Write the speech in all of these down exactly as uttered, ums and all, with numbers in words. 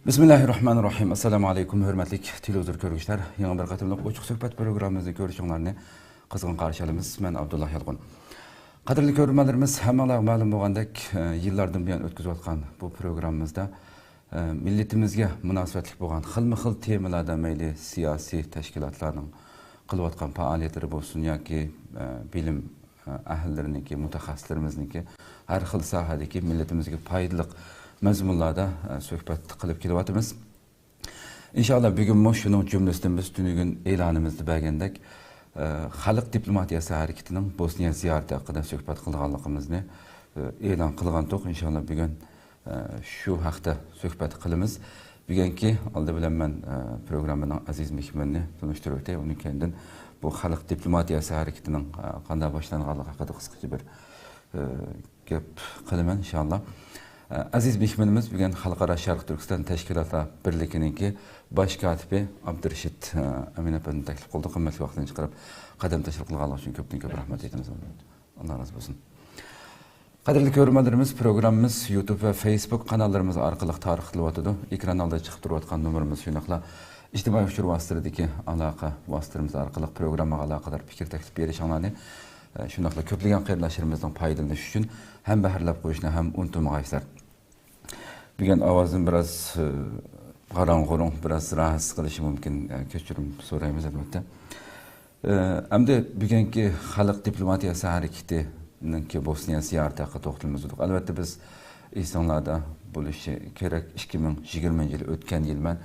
بىسمىللاھىررەھمانىررەھىم. ئەسسالامۇ ئەلەيكۇم، ھۆرمەتلىك تېلېۋىزور كۆرگۈچىلەر. يېڭى بىر قېتىملىق ئوچۇق سۆھبەت پروگراممىمىزنى كۆرۈشۈڭلارنى قىزغىن قارشى ئالىمىز. مەن ئابدۇللا يالقۇن. قەدىرلىك كۆرۈرمەنلىرىمىز، ھەممىڭلارغا مەلۇم بولغاندەك، ئە، يىللاردىن بۇيان ئۆتكۈزۈۋاتقان بۇ پروگراممىمىزدا، ئە، مىللىتىمىزگە مۇناسىۋەتلىك بولغان خىلمۇ خىل تېمىلاردا مەيلى سىياسىي تەشكىلاتلارنىڭ قىلىۋاتقان پائالىيەتلىرى بولسۇن ياكى، ئە، بىلىم ئەھلىلىرىنىڭكى، مۇتەخەسسىسلىرىمىزنىڭكى ھەر خىل ساھەدىكى مىللىتىمىزگە پايدىلىق مەزمۇنلاردا، ئە، سۆھبەت قىلىپ كېلىۋاتىمىز. ئىنشائاللا، بۈگۈنمۇ شۇنىڭ جۈملىسىدىن بىز تۈنۈگۈن ئېلانىمىزدا بەرگەندەك، ئە، خەلق دىپلوماتىيەسى ھەرىكىتىنىڭ بوسنىيە زىيارىتى ھەققىدە سۆھبەت قىلىدىغانلىقىمىزنى، ئە، ئېلان قىلغانتۇق. ئىنشائاللا، بۈگۈن ئە، شۇ ھەقتە سۆھبەت قىلىمىز. بۈگۈنكى ئالدى بىلەن مەن، ئە، پروگراممىنىڭ ئەزىز مېھمىنىنى تونۇشتۇرۇۋېتەي. ئۇنىڭ كەينىدىن بۇ خەلق دىپلوماتىيەسى ھەرىكىتىنىڭ، ئە، قانداق باشلانغانلىقى ھەققىدە قىسقىچە بىر، ئە، گەپ قىلىمەن، ئىنشائاللا. ئە، ئەزىز مېھمىنىمىز بۈگۈن خەلقئارا شەرقىي تۈركىستان تەشكىلاتلار بىرلىكىنىڭكى باش كاتىپى ئابدۇرېشىت، ئە، ئەمىن ئەپەندىنى تەكلىپ قىلدۇق. قىممەتلىك ۋاقتىنى چىقىرىپ، قەدەم تەشرىپ قىلغانلىقى ئۈچۈن كۆپتىن كۆپ رەھمەت ئېيتىمىز. ئاللا رازى بولسۇن. قەدىرلىك كۆرۈرمەنلىرىمىز، پروگراممىمىز يۇتۇب ۋە فېيسبۇك قاناللىرىمىز ئارقىلىق تارقىتىلىۋاتىدۇ. ئېكران ئالدىدا چىقىپ تۇرۇۋاتقان نومۇرىمىز، شۇنداقلا ئىجتىمائىي ئۇچۇر ۋاسىتىلىرىدىكى ئالاقە ۋاسىتىلىرىمىز ئارقىلىق پروگراممىغا ئالاقىدار پىكىر تەكلىپ بېرىشىڭلارنى، ئە، شۇنداقلا كۆپلىگەن قېرىنداشلىرىمىزنىڭ پايدىلىنىشى ئۈچۈن ھەمبەھىرلەپ قويۇشنى ھەم ئۇنتۇمىغايسىلەر. بۈگۈن ئاۋازىم بىراز، ئى، غاراڭ-غۇرۇڭ، بىراز راھەتسىز قىلىشى مۇمكىن. ئە، كەچۈرۈم سورايمىز، ئەلۋەتتە. ئە، ئەمدى بۈگۈنكى خەلق دىپلوماتىيەسى ھەرىكىتىنىڭكى بوسنىيە زىيارىتى ھەققىدە توختىلىمىز دېدۇق. ئەلۋەتتە، بىز ئېسىڭلاردا بولۇشى كېرەك، ئىككى مىڭ يىگىرمىنچى يىلى ئۆتكەن يىل مەن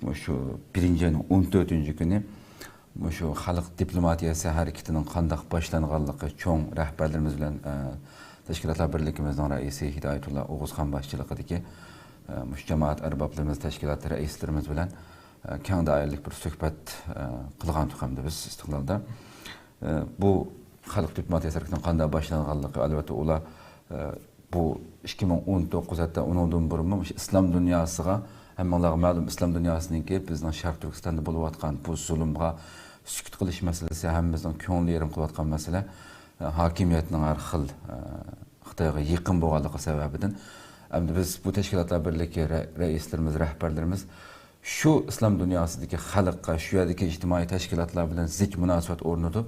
مۇشۇ بىرىنچى ئاينىڭ ئون تۆتىنچى كۈنى مۇشۇ خەلق دىپلوماتىيەسى ھەرىكىتىنىڭ قانداق باشلانغانلىقى چوڭ رەھبەرلىرىمىز بىلەن، ئە، تەشكىلاتلار بىرلىكىمىزنىڭ رەئىسى ھىدايەتۇللا ئوغۇزخان باشچىلىقىدىكى، ئە، مۇشۇ جامائەت ئەربابلىرىمىز، تەشكىلات رەئىسلىرىمىز بىلەن، ئە، كەڭ دائىرىلىك بىر سۆھبەت، ئە، قىلغانتۇق ئەمدى بىز ئىستىقلالدا. ئە، بۇ خەلق دىپلوماتىيەسى ھەرىكىتىنىڭ قانداق باشلانغانلىقى، ئەلۋەتتە، ئۇلار، ئە، بۇ ئىككى مىڭ ئون توققۇز، ھەتتا ئۇنىڭدىن بۇرۇنمۇ مۇشۇ ئىسلام دۇنياسىغا، ھەممىڭلارغا مەلۇم، ئىسلام دۇنياسىنىڭكى بىزنىڭ شەرقىي تۈركىستاندا بولۇۋاتقان بۇ زۇلۇمغا سۈكۈت قىلىش مەسىلىسى ھەممىمىزنىڭ كۆڭلىنى يېرىم قىلىۋاتقان مەسىلە. ھاكىمىيەتنىڭ ھەر خىل، ئە، خىتايغا يېقىن بولغانلىقى سەۋەبىدىن، ئەمدى بىز بۇ تەشكىلاتلار بىرلىكى رە-، رەئىسلىرىمىز، رەھبەرلىرىمىز شۇ ئىسلام دۇنياسىدىكى خەلققە، شۇ يەردىكى ئىجتىمائىي تەشكىلاتلار بىلەن زىچ مۇناسىۋەت ئورنىتىپ،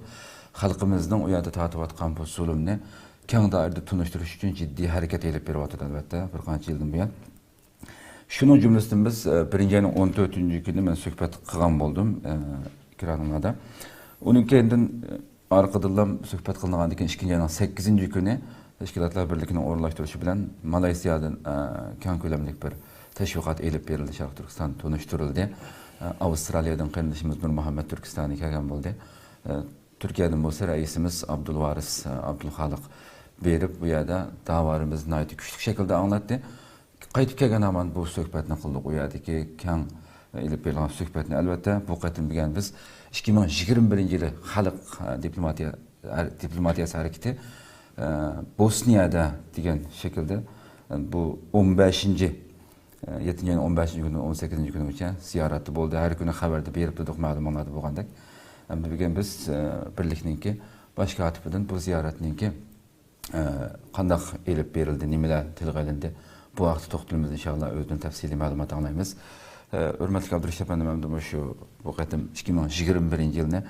خەلقىمىزنىڭ ئۇ يەردە تارتىۋاتقان بۇ زۇلۇمنى كەڭ دائىرىدە تونۇشتۇرۇش ئۈچۈن جىددىي ھەرىكەت ئېلىپ بېرىۋاتىدۇ، ئەلۋەتتە، بىر قانچە يىلدىن بۇيان. شۇنىڭ جۈملىسىدىن بىز، ئە، بىرىنچى ئاينىڭ ئون تۆتىنچى كۈنى مەن سۆھبەت قىلغان بولدۇم، ئە، ئېكرانىڭلاردا. ئۇنىڭ كەينىدىن، ئە، ئارقىدىنلا سۆھبەت قىلىنغاندىن كېيىن، ئىككىنچى ئاينىڭ سەككىزىنچى كۈنى تەشكىلاتلار بىرلىكىنىڭ ئورۇنلاشتۇرۇشى بىلەن مالايسىيادىن، ئە، كەڭ كۆلەملىك بىر تەشۋىقات ئېلىپ بېرىلدى، شەرقىي تۈركىستان تونۇشتۇرۇلدى. ئە، ئاۋسترالىيەدىن قېرىندىشىمىز نۇرمۇھەممەت تۈركىستانى كەلگەن بولدى. ئە، تۈركىيەدىن بولسا رەئىسىمىز ئابدۇلۋارىس، ئە، ئابدۇلخالىق بېرىپ، بۇ يەردە داۋالىرىمىزنى ناھايىتى كۈچلۈك شەكىلدە ئاڭلاتتى. قايتىپ كەلگەن ھامان بۇ سۆھبەتنى قىلدۇق. ئۇ يەردىكى كەڭ ئېلىپ بېرىلغان سۆھبەتنى، ئەلۋەتتە، بۇ قېتىم دېگەن بىز ئىككى مىڭ يىگىرمە بىرىنچى يىلى خەلق، ئە، دىپلوماتىيە، ئە، دىپلوماتىيەسى ھەرىكىتى، ئە، بوسنىيەدە دېگەن شەكىلدە، ئە، بۇ ئون بەشىنچى، ئە، يەتتىنچى ئاينىڭ ئون بەشىنچى كۈنى ئون سەككىزىنچى كۈنىگىچە زىيارەتتە بولدى. ھەر كۈنى خەۋەردە بېرىپ تۇردۇق، مەلۇماتلاردا بولغاندەك. ئەمدى بۈگۈن بىز، ئە، بىرلىكنىڭكى باش كاتىپىدىن بۇ زىيارەتنىڭكى ئە، قانداق ئېلىپ بېرىلدى، نېمىلەر تىلغا ئېلىندى؟ بۇ ھەقتە توختىلىمىز، ئىنشائاللا، ئۆزىدىن تەپسىلىي مەلۇمات ئاڭلايمىز. ئە، ھۆرمەتلىك ئابدۇرېشىت ئەپەندىم، ئەمدى مۇشۇ بۇ قېتىم ئىككى مىڭ يىگىرمە بىرىنچى يىلنى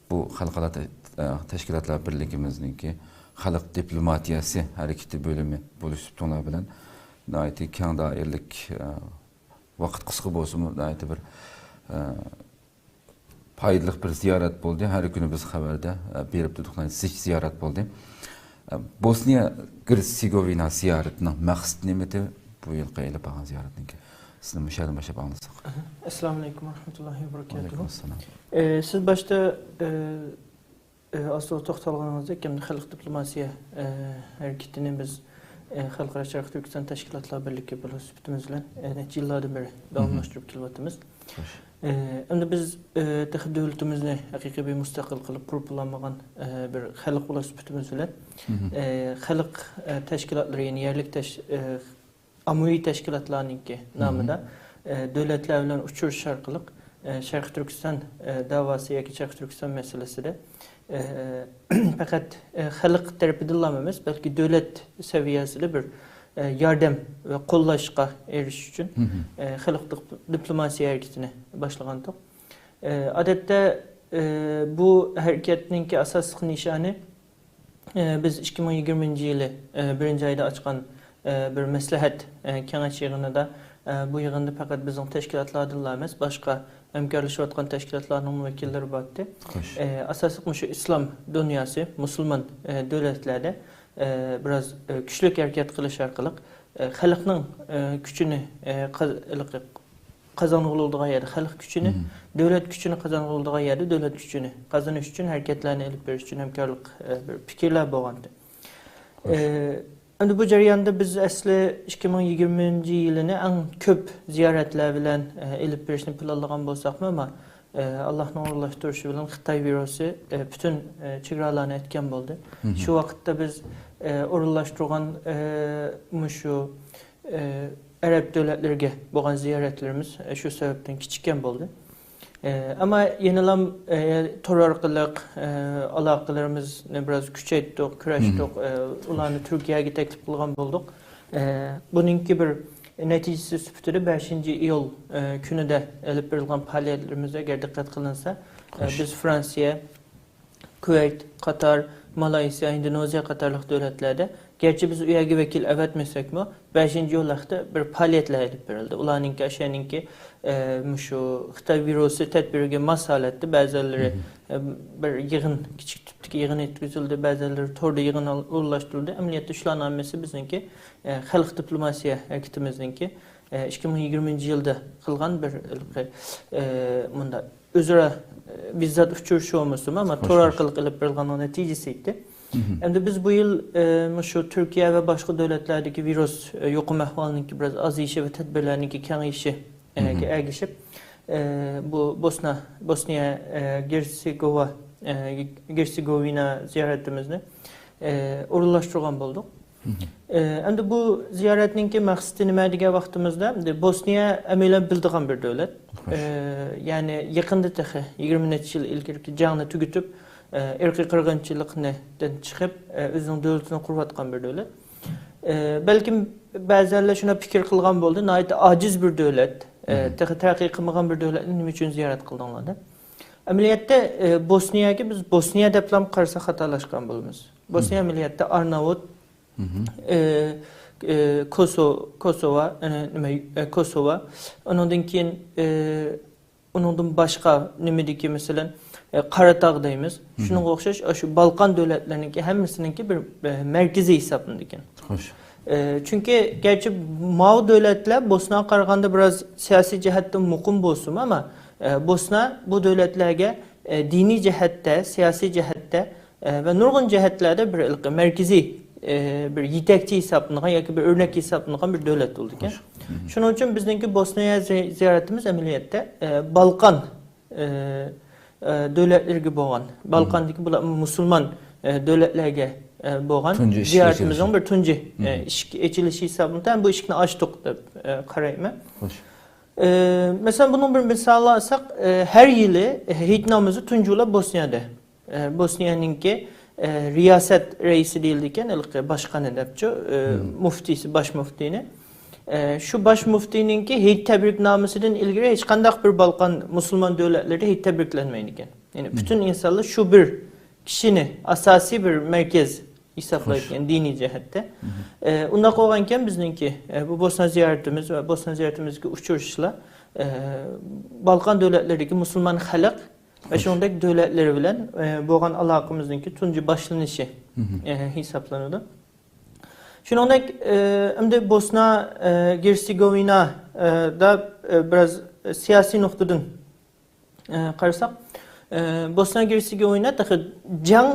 بۇ خەلقئارا تە-، ئە، تەشكىلاتلار بىرلىكىمىزنىڭكى خەلق دىپلوماتىيەسى ھەرىكىتى بۆلۈمى بولۇش سۈپىتىڭلار بىلەن ناھايىتى كەڭ دائىرىلىك، ئە، ۋاقىت قىسقا بولسىمۇ، ناھايىتى بىر، ئە، پايدىلىق بىر زىيارەت بولدى. ھەر كۈنى بىز خەۋەردە، ئە، بېرىپ تۇردۇق، زىچ زىيارەت بولدى. ئە، بوسنىيە گېرتسېگوۋىنا زىيارىتىنىڭ مەقسىتى نېمىدى؟ بۇ يىلقى ئېلىپ بارغان زىيارەتنىڭكى. سىزنى مۇشۇ يەردىن باشلاپ ئاڭلىساق. ئەسسالامۇ ئەلەيكۇم ۋە رەھمەتۇللاھى ۋە بەرىكاتۇھۇ. ۋەئەلەيكۇم ئەسسالام. ئە، سىز باشتا، ئە، ئە، ئاز تولا توختالغىنىڭىزدەك، ئەمدى خەلق دىپلوماتىيە، ئە، ھەرىكىتىنى بىز، ئە، خەلقئارا شەرقىي تۈركىستان تەشكىلاتلار بىرلىكى بولۇش سۈپىتىمىز بىلەن، ئە، نەچچە يىللاردىن بېرى داۋاملاشتۇرۇپ كېلىۋاتىمىز. خوش. ئە، ئەمدى بىز، ئە، تېخى دۆلىتىمىزنى ھەقىقىي بىر مۇستەقىل قىلىپ قۇرۇپ بولالمىغان، ئە، بىر خەلق بولۇش سۈپىتىمىز بىلەن، ئە، خەلق، ئە، تەشكىلاتلىرى، يەنى يەرلىك تەش-، ئە، ئاممىۋى تەشكىلاتلارنىڭكى نامىدا، ئە، دۆلەتلەر بىلەن ئۇچرىشىش ئارقىلىق، ئە، شەرقىي تۈركىستان، ئە، داۋاسى ياكى شەرقىي تۈركىستان مەسىلىسىدە، ئە، پەقەت، ئە، خەلق تەرىپىدىنلا ئەمەس، بەلكى دۆلەت سەۋىيەسىدە بىر، ئە، ياردەم ۋە قوللاشقا ئېرىشىش ئۈچۈن، ئە، خەلق دىپ-، دىپلوماتىيە ھەرىكىتىنى باشلىغانتۇق. ئە، ئادەتتە، ئە، بۇ ھەرىكەتنىڭكى ئاساسلىق نىشانى، ئە، بىز ئىككى مىڭ يىگىرمىنچى يىلى، ئە، بىرىنچى ئايدا ئاچقان، ئە، بىر مەسلىھەت، ئە، كېڭەش يىغىنىدا، ئە، بۇ يىغىندا پەقەت بىزنىڭ تەشكىلاتلاردىنلا ئەمەس، باشقا ھەمكارلىشىۋاتقان تەشكىلاتلارنىڭ ۋەكىللىرى بارتتى. خوش. ئە، ئاساسلىق مۇشۇ ئىسلام دۇنياسى، مۇسۇلمان، ئە، دۆلەتلەردە، ئە، بىراز، ئە، كۈچلۈك ھەرىكەت قىلىش ئارقىلىق، ئە، خەلقنىڭ، ئە، كۈچىنى، ئە، قاز-، قازانغىلى بولىدىغان يەردە خەلق كۈچىنى، دۆلەت كۈچىنى قازانغىلى بولىدىغان يەردە دۆلەت كۈچىنى قازىنىش ئۈچۈن ھەرىكەتلەرنى ئېلىپ بېرىش ئۈچۈن ھەمكارلىق، ئە، بىر پىكىرلەر بولغانىدى. خوش. ئە، ئەمدى بۇ جەرياندا بىز ئەسلى ئىككى مىڭ يىگىرمىنچى يىلىنى ئەڭ كۆپ زىيارەتلەر بىلەن، ئە، ئېلىپ بېرىشنى پىلانلىغان بولساقمۇ، ئەمما، ئە، ئاللاھنىڭ ئورۇنلاشتۇرۇشى بىلەن خىتاي ۋىرۇسى، ئە، پۈتۈن، ئە، چېگرالارنى ئەتكەن بولدى. شۇ ۋاقىتتا بىز، ئە، ئورۇنلاشتۇرغان، ئە، مۇشۇ، ئە، ئەرەب دۆلەتلىرىگە بولغان زىيارەتلىرىمىز، ئە، شۇ سەۋەبتىن كىچىككەن بولدى. ئە، ئەمما يەنىلا، ئە، تور ئارقىلىق، ئە، ئالاقىلىرىمىزنى بىراز كۈچەيتتۇق، كۈرەشتۇق، ئە، ئۇلارنى تۈركىيەگە تەكلىپ قىلغان بولدۇق. ئە، بۇنىڭكى بىر نەتىجىسى سۈپىتىدە بەشىنچى ئىيۇل، ئە، كۈنىدە ئېلىپ بېرىلغان پائالىيەتلىرىمىزگە ئەگەر دىققەت قىلىنسا، ئە، بىز فرانسىيە، كۇۋەيت، قاتار، مالايسىيا، ئىندونېزىيە قاتارلىق دۆلەتلەردە، گەرچە بىز ئۇ يەرگە ۋەكىل ئەۋەتمىسەكمۇ، بەشىنچى ئىيۇل ھەقتە بىر پائالىيەتلەر ئېلىپ بېرىلدى. ئۇلارنىڭكى، ئاشۇ يەرنىڭكى، ئە، مۇشۇ خىتاي ۋىرۇسى تەدبىرىگە ماس ھالەتتە بەزىلىرى، ئە، بىر يىغىن، كىچىك تىپتىكى يىغىن ئۆتكۈزۈلدى، بەزىلىرى توردا يىغىن ئورۇنلاشتۇرۇلدى. ئەمەلىيەتتە شۇلارنىڭ ھەممىسى بىزنىڭكى، ئە، خەلق دىپلوماتىيە ھەرىكىتىمىزنىڭكى، ئە، ئىككى مىڭ يىگىرمىنچى يىلدا قىلغان بىر، ئە، مۇنداق ئۆزئارا، ئە، بىززات ئۇچرىشىۋالمىسىمۇ، ئەمما تور ئارقىلىق ئېلىپ بېرىلغاننىڭ نەتىجىسى ئىدى. ئەمدى بىز بۇ يىل، ئە، مۇشۇ تۈركىيە ۋە باشقا دۆلەتلەردىكى ۋىرۇس، ئە، يۇقۇم ئەھۋالىنىڭكى بىراز ئازىيىشى ۋە تەدبىرلەرنىڭكى كېڭىيىشى، ئە، گە ئەگىشىپ، ئە، بۇ بوسنا، بوسنىيە، ئە، گېرسېگوۋا، ئە، گېرسېگوۋىنا زىيارىتىمىزنى، ئە، ئورۇنلاشتۇرغان بولدۇق. ئە، ئەمدى بۇ زىيارەتنىڭكى مەقسىتى نېمە دېگەن ۋاقتىمىزدا، بوسنىيە ئەمەلىيەن بىلىدىغان بىر دۆلەت. ئە، يەنى يېقىندا تېخى يىگىرمە نەچچە يىل ئىلگىرىكى جەڭنى تۈگىتىپ، ئە، ئىرقىي قىرغىنچىلىقنىدىن چىقىپ، ئە، ئۆزىنىڭ دۆلىتىنى قۇرۇۋاتقان بىر دۆلەت. ئە، بەلكىم بەزەنلەر شۇنداق پىكىر قىلغان بولدى، ناھايىتى ئاجىز بىر دۆلەت، ئە، تېخى تەرەققىي قىلمىغان بىر دۆلەتنى نېمە ئۈچۈن زىيارەت قىلدىڭلار دەپ. ئەمەلىيەتتە، ئە، بوسنىيەگە بىز بوسنىيە دەپلا قارىساق خاتالاشقان بولىمىز. بوسنىيە ئەمەلىيەتتە ئارناۋۇت، ئە، ئە، كوسو-، كوسوۋا، ئە، نېمە، ئە، كوسوۋا. ئۇنىڭدىن كېيىن، ئە، ئۇنىڭدىن باشقا نېمىدىكى، مەسىلەن، ئە، قاراتاغ دەيمىز. شۇنىڭغا ئوخشاش، ئاشۇ بالقان دۆلەتلىرىنىڭكى ھەممىسىنىڭكى بىر، ئە، مەركىزى ھېسابلىنىدىكەن. خوش. ئە، چۈنكى گەرچە ماۋۇ دۆلەتلەر بوسناغا قارىغاندا بىراز سىياسىي جەھەتتىن مۇقىم بولسىمۇ، ئەمما، ئە، بوسنا بۇ دۆلەتلەرگە، ئە، دىنىي جەھەتتە، سىياسىي جەھەتتە، ئە، ۋە نۇرغۇن جەھەتلەردە بىر ھېلىقى مەركىزىي، ئە، بىر يېتەكچى ھېسابلىنىدىغان ياكى بىر ئۆرنەك ھېسابلىنىدىغان بىر دۆلەت بولىدىكەن. شۇنىڭ ئۈچۈن بىزنىڭكى بوسنىيە زى-، زىيارىتىمىز ئەمەلىيەتتە، ئە، بالقان، ئە، ئە، دۆلەتلىرىگە بولغان، بالقاندىكى بۇلار مۇسۇلمان، ئە، دۆلەتلەرگە، ئە، بولغان تۇنجى ئىشىك زىيارىتىمىزنىڭ ئېچىلىشى. بىر تۇنجى، ئە، ئىشىك ئېچىلىشى ھېسابلىنىدۇ. ھەم بۇ ئىشىكنى ئاچتۇق دەپ، ئە، قارايمەن. خوش. ئە، مەسىلەن، بۇنىڭ بىر مىسالى ئالساق، ئە، ھەر يىلى ھېيت نامىزى تۇنجى بولا بوسنىيەدە. ئە، بوسنىيەنىڭكى، ئە، رىياسەت رەئىسى دېيىلىدىكەن، ھېلىقى باشقىنى دەپچۇ، ئە، مۇفتىسى، باش مۇفتىنى. ئە، شۇ باش مۇفتىنىڭكى ھېيت تەبرىكنامىسىدىن ئىلگىرى ھېچقانداق بىر بالقان مۇسۇلمان دۆلەتلىرىدە ھېيت تەبرىكلەنمەيدىكەن. يەنى پۈتۈن ئىنسانلار شۇ بىر كىشىنى ئاساسىي بىر مەركەز ھېسابلايدىكەن دىنىي جەھەتتە. ئە، ئۇنداق بولغانىكەن بىزنىڭكى، ئە، بۇ بوسنا زىيارىتىمىز ۋە بوسنا زىيارىتىمىزدىكى ئۇچرىشىشلار، ئە، بالقان دۆلەتلىرىدىكى مۇسۇلمان خەلق ۋە شۇنىڭدەك دۆلەتلەر بىلەن، ئە، بولغان ئالاقىمىزنىڭكى تۇنجى باشلىنىشى، ئە، ھېسابلىنىدۇ. شۇنىڭدەك، ئە، ئەمدى بوسنا، ئە، گېرسېگوۋىنا، ئە، دا، ئە، بىراز سىياسىي نۇقتىدىن، ئە، قارىساق، ئە، بوسنا گېرسېگوۋىنا تېخى جەڭ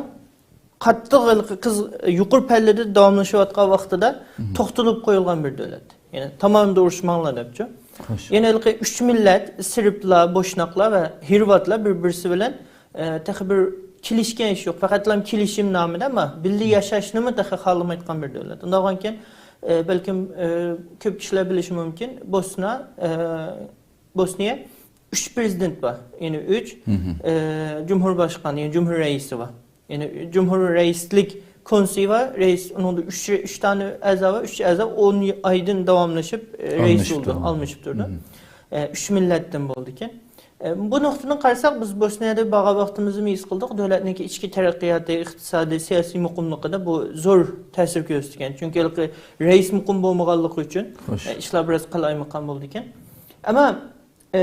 قاتتىق ھېلىقى قىز-، يۇقىرى پەللىدە داۋاملىشىۋاتقان ۋاقتىدا توختىتىپ قويۇلغان بىر دۆلەت. يەنى تامامدا ئۇرۇشماڭلار دەپچۇ. خوش. يەنە ھېلىقى ئۈچ مىللەت، سېربلار، بوشناقلار ۋە خىرۋاتلار بىر-، بىرسى بىلەن، ئە، تېخى بىر كېلىشكەن ئىش يوق. پەقەتلا كېلىشىم نامىدا، ئەمما بىللە ياشاشنىمۇ تېخى خالىمايدىغان بىر دۆلەت. ئۇنداق بولغانكەن، ئە، بەلكىم، ئە، كۆپ كىشىلەر بىلىشى مۇمكىن، بوسنا، ئە، بوسنىيە ئۈچ پىرېزىدېنت بار. يەنى ئۈچ، ئە، جۇمھۇر باشقانى، يەنى جۇمھۇر رەئىسى بار. يەنى جۇمھۇر رەئىسلىك كونسېي بار، رەئىس، ئۇنىڭدا ئۈچ، ئۈچ دانە ئەزا بار، ئۈچ ئەزا ئون ئايدىن داۋاملىشىپ، ئە، رەئىس بولىدۇ، ئالمىشىپ تۇرىدۇ. ئە، ئۈچ مىللەتتىن بولىدىكەن. ئە، بۇ نۇقتىدىن قارىساق، بىز بوسنىيەدە بارغان ۋاقتىمىزدا ھېس قىلدۇق، دۆلەتنىڭكى ئىچكى تەرەققىياتى، ئىقتىسادىي، سىياسىي مۇقىملىقىدا بۇ زور تەسىر كۆرسىتىدىكەن. چۈنكى ھېلىقى رەئىس مۇقىم بولمىغانلىقى ئۈچۈن، ئە، ئىشلار بىراز قالايمىقان بولىدىكەن. ئەمما، ئە،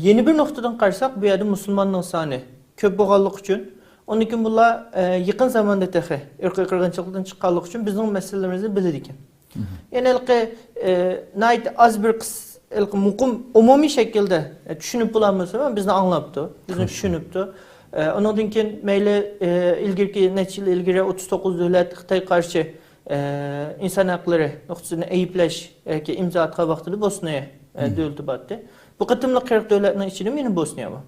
يەنە بىر نۇقتىدىن قارىساق، بۇ يەردە مۇسۇلماننىڭ سانى كۆپ بولغانلىقى ئۈچۈن، ئۇنىڭدىن كېيىن بۇلار، ئە، يېقىن زاماندا تېخى ئىرقىي قىرغىنچىلىقتىن چىققانلىقى ئۈچۈن بىزنىڭ مەسىلىلىرىمىزنى بىلىدىكەن. يەنى ھېلىقى، ئە، ناھايىتى ئاز بىر قىس-، ھېلىقى مۇقىم، ئومۇمىي شەكىلدە، ئە، چۈشىنىپ بولالمىسىمۇ، بىزنى ئاڭلاپتۇ، بىزنى چۈشىنىپتۇ. ئە، ئۇنىڭدىن كېيىن مەيلى، ئە، ئىلگىرىكى نەچچە يىل ئىلگىرى ئوتتۇز توققۇز دۆلەت خىتاي قارشى، ئە، ئىنسان ھەقلىرى نۇقتىسىدىن ئەيىبلەش ياكى ئىمزا ئاتقان ۋاقتىدا بوسنىيە، ئە، دۆلىتى بارتتى. بۇ قېتىملىق قىرىق دۆلەتنىڭ ئىچىدە يەنە بوسنىيە بار.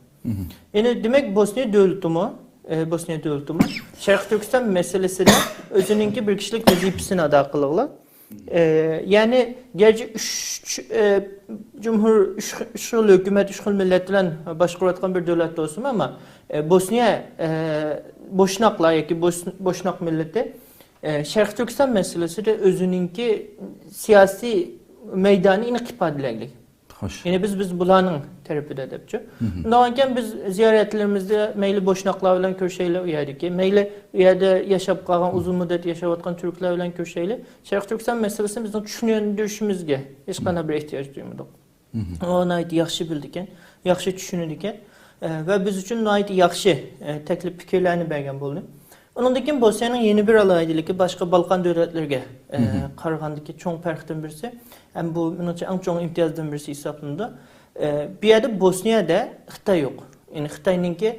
يەنى دېمەك، بوسنىيە دۆلىتىمۇ، ئە، بوسنىيە دۆلىتىمۇ شەرقىي تۈركىستان مەسىلىسىدە ئۆزىنىڭكى بىر كىشىلىك ۋەزىپىسىنى ئادا قىلغىلى. ئە، يەنى گەرچە ئۈچ، ئە، جۇمھۇر، ئۈچ، ئۈچ خىل ھۆكۈمەت، ئۈچ خىل مىللەت بىلەن باشقۇرۇۋاتقان بىر دۆلەت بولسىمۇ، ئەمما، ئە، بوسنىيە، ئە، بوشناقلار ياكى بوس-، بوشناق مىللىتى، ئە، شەرقىي تۈركىستان مەسىلىسىدە ئۆزىنىڭكى سىياسىي مەيدانىنى ئېنىق ئىپادىلەيلى. خوش. يەنى بىز، بىز بۇلارنىڭ تەرىپىدە دەپچۇ. شۇنداق ئىكەن، بىز زىيارەتلىرىمىزدە مەيلى بوشناقلار بىلەن كۆرۈشەيلى ئۇ يەردىكى، مەيلى ئۇ يەردە ياشاپ قالغان، ئۇزۇن مۇددەت ياشاۋاتقان تۈركلەر بىلەن كۆرۈشەيلى. شەرقىي تۈركىستان مەسىلىسىنى بىزنىڭ چۈشەندۈرۈشىمىزگە ھېچقانداق بىر ئېھتىياج دۇيمىدۇق. ئۇ ناھايىتى ياخشى بىلىدىكەن، ياخشى چۈشىنىدىكەن. ئە، ۋە بىز ئۈچۈن ناھايىتى ياخشى، ئە، تەكلىپ پىكىرلەرنى بەرگەن بولدى. ئۇنىڭدىن كېيىن بوسنىيەنىڭ يەنە بىر ئالاھىدىلىكى باشقا بالقان دۆلەتلىرىگە، ئە، قارىغاندىكى چوڭ پەرقتىن بىرسى، ھەم بۇ مېنىڭچە ئەڭ چوڭ ئىمتىيازدىن بىرسى ھېسابلىنىدۇ. ئە، بۇ يەردە بوسنىيەدە خىتاي يوق. يەنى خىتاينىڭكى،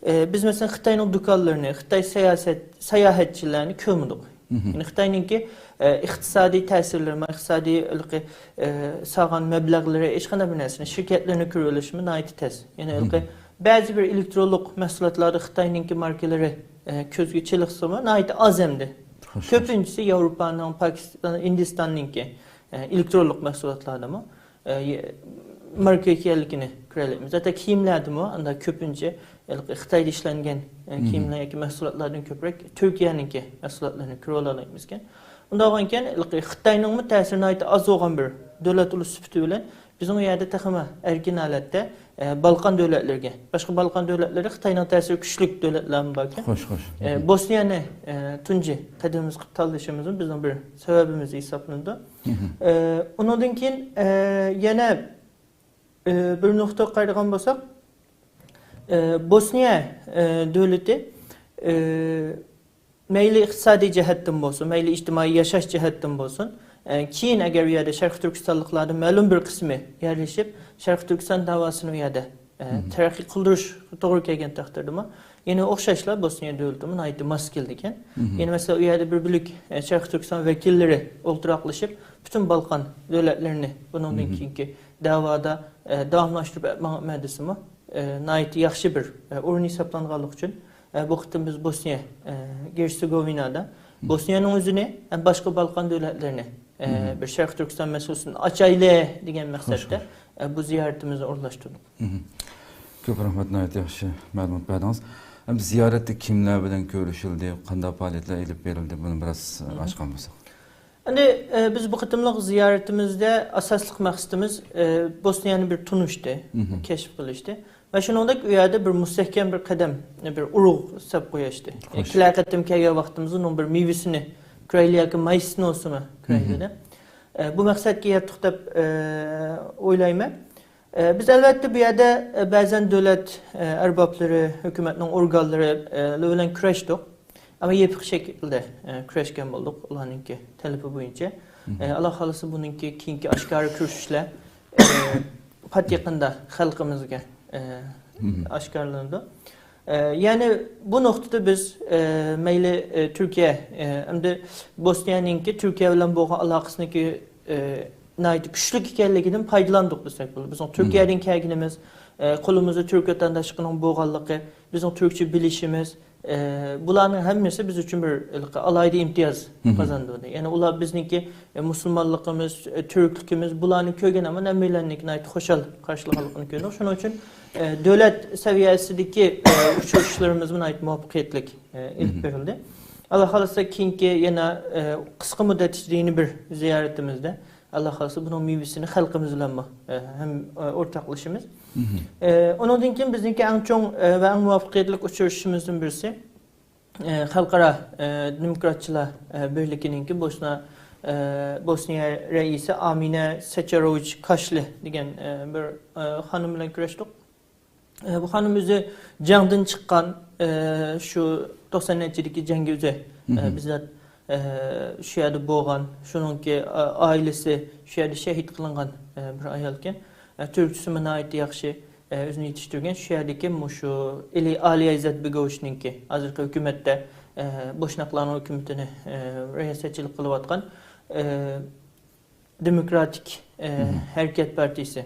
ئە، بىز مەسىلەن خىتاينىڭ دۇكانلىرىنى، خىتاي ساياھەت-، ساياھەتچىلەرنى كۆرمىدۇق. يەنى خىتاينىڭكى، ئە، ئىقتىسادىي تەسىرلىرى، ئىقتىسادىي ھېلىقى، ئە، سالغان مەبلەغلىرى، ھېچقانداق بىر نەرسىنى، شىركەتلىرىنى كۆرۈۋېلىشمۇ ناھايىتى تەس. يەنى ھېلىقى بەزى بىر ئېلېكترونلۇق مەھسۇلاتلاردا خىتاينىڭكى ماركىلىرى، ئە، كۆزگە چېلىقسىمۇ، ناھايىتى ئاز ئەمدى. كۆپىنچىسى ياۋروپانىڭ، پاكىستان، ھىندىستاننىڭكى، ئە، ئېلېكترونلۇق مەھسۇلاتلاردىمۇ، ئە، يە-، ماركا ئىكەنلىكىنى كۆرەلەيمىز. ھەتتا كىيىملەردىمۇ ئاندا كۆپىنچە ھېلىقى خىتايدا ئىشلەنگەن، ئە، كىيىملەر ياكى مەھسۇلاتلاردىن كۆپرەك تۈركىيەنىڭكى مەھسۇلاتلىرىنى كۆرۈۋالالايمىزكەن. ئۇنداق بولغانكەن، ھېلىقى خىتاينىڭمۇ تەسىرى ناھايىتى ئاز بولغان بىر دۆلەت ئۇلۇس سۈپىتى بىلەن بىزنىڭ ئۇ يەردە تېخىمۇ ئەركىن ھالەتتە، ئە، بالقان دۆلەتلىرىگە، باشقا بالقان دۆلەتلىرى خىتاينىڭ تەسىرى كۈچلۈك دۆلەتلەرمۇ باركەن. خوش، خوش. ئە، بوسنىيەنى، ئە، تۇنجى قەدىمىمىز قىلىپ تاللىشىمىزمۇ بىزنىڭ بىر سەۋەبىمىز ھېسابلىنىدۇ. ئە، ئۇنىڭدىن كېيىن، ئە، يەنە، ئە، بىر نۇقتىغا قارايدىغان بولساق، ئە، بوسنىيە، ئە، دۆلىتى، ئە، مەيلى ئىقتىسادىي جەھەتتىن بولسۇن، مەيلى ئىجتىمائىي ياشاش جەھەتتىن بولسۇن، ئە، كېيىن ئەگەر ئۇ يەردە شەرقىي تۈركىستانلىقلاردىن مەلۇم بىر قىسمى يەرلىشىپ، شەرقىي تۈركىستان داۋاسىنى ئۇ يەردە، ئە، تەرەققىي قىلدۇرۇش توغرا كەلگەن تەقدىردىمۇ، يەنە ئوخشاشلا بوسنىيە دۆلىتىمۇ ناھايىتى ماس كېلىدىكەن. يەنە مەسىلەن، ئۇ يەردە بىر بۆلەك، ئە، شەرقىي تۈركىستان ۋەكىللىرى ئولتۇراقلىشىپ، پۈتۈن بالقان دۆلەتلىرىنى بۇنىڭدىن كېيىنكى دەۋادا، ئە، داۋاملاشتۇرۇپ ماڭا مەدىسىمۇ، ئە، ناھايىتى ياخشى بىر، ئە، ئورۇن ھېسابلانغانلىقى ئۈچۈن، ئە، بۇ قېتىم بىز بوسنىيە، ئە، گېرتسېگوۋىنادا بوسنىيەنىڭ ئۆزىنى ھەم باشقا بالقان دۆلەتلىرىنى، ئە، بىر شەرقىي تۈركىستان مەسىلىسىنى ئاچايلى دېگەن مەقسەتتە، ئە، بۇ زىيارىتىمىزنى ئورۇنلاشتۇردۇق. كۆپ رەھمەت، ناھايىتى ياخشى مەلۇمات بەردىڭىز. ئەمدى زىيارەتتە كىملەر بىلەن كۆرۈشۈلدى، قانداق پائالىيەتلەر ئېلىپ بېرىلدى، بۇنى بىراز ئاچقان بولساق. ئەمدى، ئە، بىز بۇ قېتىملىق زىيارىتىمىزدە ئاساسلىق مەقسىتىمىز، ئە، بوسنىيەنى بىر تونۇشتى، كەشىپ قىلىشتى. ۋە شۇنىڭدەك ئۇ يەردە بىر مۇستەھكەم بىر قەدەم، بىر ئۇرۇق سەپ قويۇشتى. يەنى كېلەر قېتىم كەلگەن ۋاقتىمىزدا ئۇنىڭ بىر مېۋىسىنى كۆرەيلى ياكى مايسىسىنى بولسىمۇ كۆرەيلى دەپ. ئە، بۇ مەقسەتكە يەتتۇق دەپ، ئە، ئويلايمەن. ئە، بىز ئەلۋەتتە بۇ يەردە، ئە، بەزەن دۆلەت، ئە، ئەربابلىرى، ھۆكۈمەتنىڭ ئورگانلىرى، ئە، بىلەن كۆرۈشتۇق. ئەمما يېپىق شەكىلدە، ئە، كۆرۈشكەن بولدۇق ئۇلارنىڭكى تەلىپى بويىچە. ئە، ئاللا خالىسا بۇنىڭكى كېيىنكى ئاشكارا كۆرۈشۈشلەر، ئە، پات يېقىندا خەلقىمىزگە، ئە، ئاشكارىلىنىدۇ. ئە، يەنى بۇ نۇقتىدا بىز، ئە، مەيلى، ئە، تۈركىيە، ئە، ئەمدى بوسنىيەنىڭكى تۈركىيە بىلەن بولغان ئالاقىسىنىڭكى، ئە، ناھايىتى كۈچلۈك ئىكەنلىكىدىن پايدىلاندۇق دېسەك بولىدۇ. بىزنىڭ تۈركىيەدىن كەلگىنىمىز، ئە، قولىمىزدا تۈرك ۋەتەنداشلىقىنىڭ بولغانلىقى، بىزنىڭ تۈركچە بىلىشىمىز، ئە، بۇلارنىڭ ھەممىسى بىز ئۈچۈن بىر ھېلىقى ئالاھىدە ئىمتىياز قازاندۇردى. يەنى ئۇلار بىزنىڭكى، ئە، مۇسۇلمانلىقىمىز، ئە، تۈركلۈكىمىز، بۇلارنى كۆرگەن ھامان ھەممەيلەننىڭكى ناھايىتى خۇشال قارشىلىغانلىقىنى كۆردۇق. شۇنىڭ ئۈچۈن، ئە، دۆلەت سەۋىيەسىدىكى، ئە، ئۇچرىشىشلىرىمىزمۇ ناھايىتى مۇۋەپپەقىيەتلىك، ئە، ئېلىپ بېرىلدى. ئاللا خالىسا كېيىنكى يەنە، ئە، قىسقا مۇددەت ئىچىدە يەنە بىر زىيارىتىمىزدە، ئاللا خالىسا بۇنىڭ مېۋىسىنى خەلقىمىز بىلەنمۇ، ئە، ھەم، ئە، ئورتاقلىشىمىز. مهم. ئە، ئۇنىڭدىن كېيىن بىزنىڭكى ئەڭ چوڭ، ئە، ۋە ئەڭ مۇۋەپپەقىيەتلىك ئۇچرىشىشىمىزدىن بىرسى، ئە، خەلقئارا، ئە، دېموكراتچىلار، ئە، بىرلىكىنىڭكى بوسنا، ئە، بوسنىيە رەئىسى ئامىنە سەچەروۋىچ كاشلى دېگەن، ئە، بىر، ئە، خانىم بىلەن كۆرۈشتۇق. ئە، بۇ خانىم ئۆزى جەڭدىن چىققان، ئە، شۇ توقسان نەچچىدىكى جەڭگە ئۆزى، ئە، مهم. بىززات، ئە، شۇ يەردە بولغان، شۇنىڭكى، ئا-، ئائىلىسى شۇ يەردە شەھىد قىلىنغان، ئە، بىر ئايالكەن. ئە، تۈركچىسىمۇ ناھايىتى ياخشى، ئە، ئۆزىنى يېتىشتۈرگەن. شۇ يەردىكى مۇشۇ ئېلى-، ئالىيە ئىززەت بېگوۋىچنىڭكى ھازىرقى ھۆكۈمەتتە، ئە، بوشناقلارنىڭ ھۆكۈمىتىنى، ئە، رىياسەتچىلىك قىلىۋاتقان، ئە، دېموكراتىك، ئە، مهم. ھەرىكەت پارتىيىسى،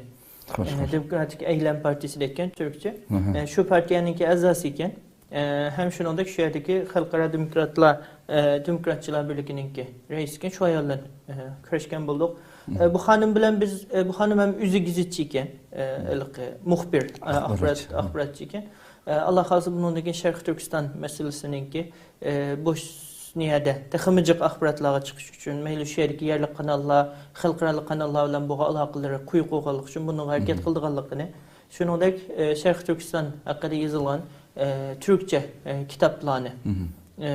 خوش، ئە، خوش. دېموكراتىك ئەيلەم پارتىيىسى دەيدىكەن تۈركچە. مهم. ئە، شۇ پارتىيەنىڭكى ئەزاسى ئىكەن. ئە، ھەم شۇنىڭدەك شۇ يەردىكى خەلقئارا دېموكراتلار، ئە، دېموكراتچىلار بىرلىكىنىڭكى رەئىسى ئىكەن. شۇ ئايال بىلەن، ئە، كۆرۈشكەن بولدۇق. ئە، مهم. بۇ خانىم بىلەن بىز، ئە، بۇ خانىم ھەم ئۆزى گېزىتچى ئىكەن. ئە، مهم. ھېلىقى مۇخبىر، ئە، ئاخبارات، ئاخباراتچى. ئاخباراتچى ئىكەن. ئە، ئاللا خالىسا بۇنىڭدىن كېيىن شەرقىي تۈركىستان مەسىلىسىنىڭكى ئە، بوسنىيەدە تېخىمۇ جىق ئاخباراتلارغا چىقىش ئۈچۈن، مەيلى شۇ يەردىكى يەرلىك قاناللار، خەلقئارالىق قاناللار بىلەن بولغان ئالاقىلىرى قويۇق بولغانلىقى ئۈچۈن بۇنىڭغا ھەرىكەت مهم. قىلىدىغانلىقىنى، شۇنىڭدەك، ئە، شەرقىي تۈركىستان ھەققىدە يېزىلغان، ئە، تۈركچە، ئە، كىتابلارنى، مهم. ئە،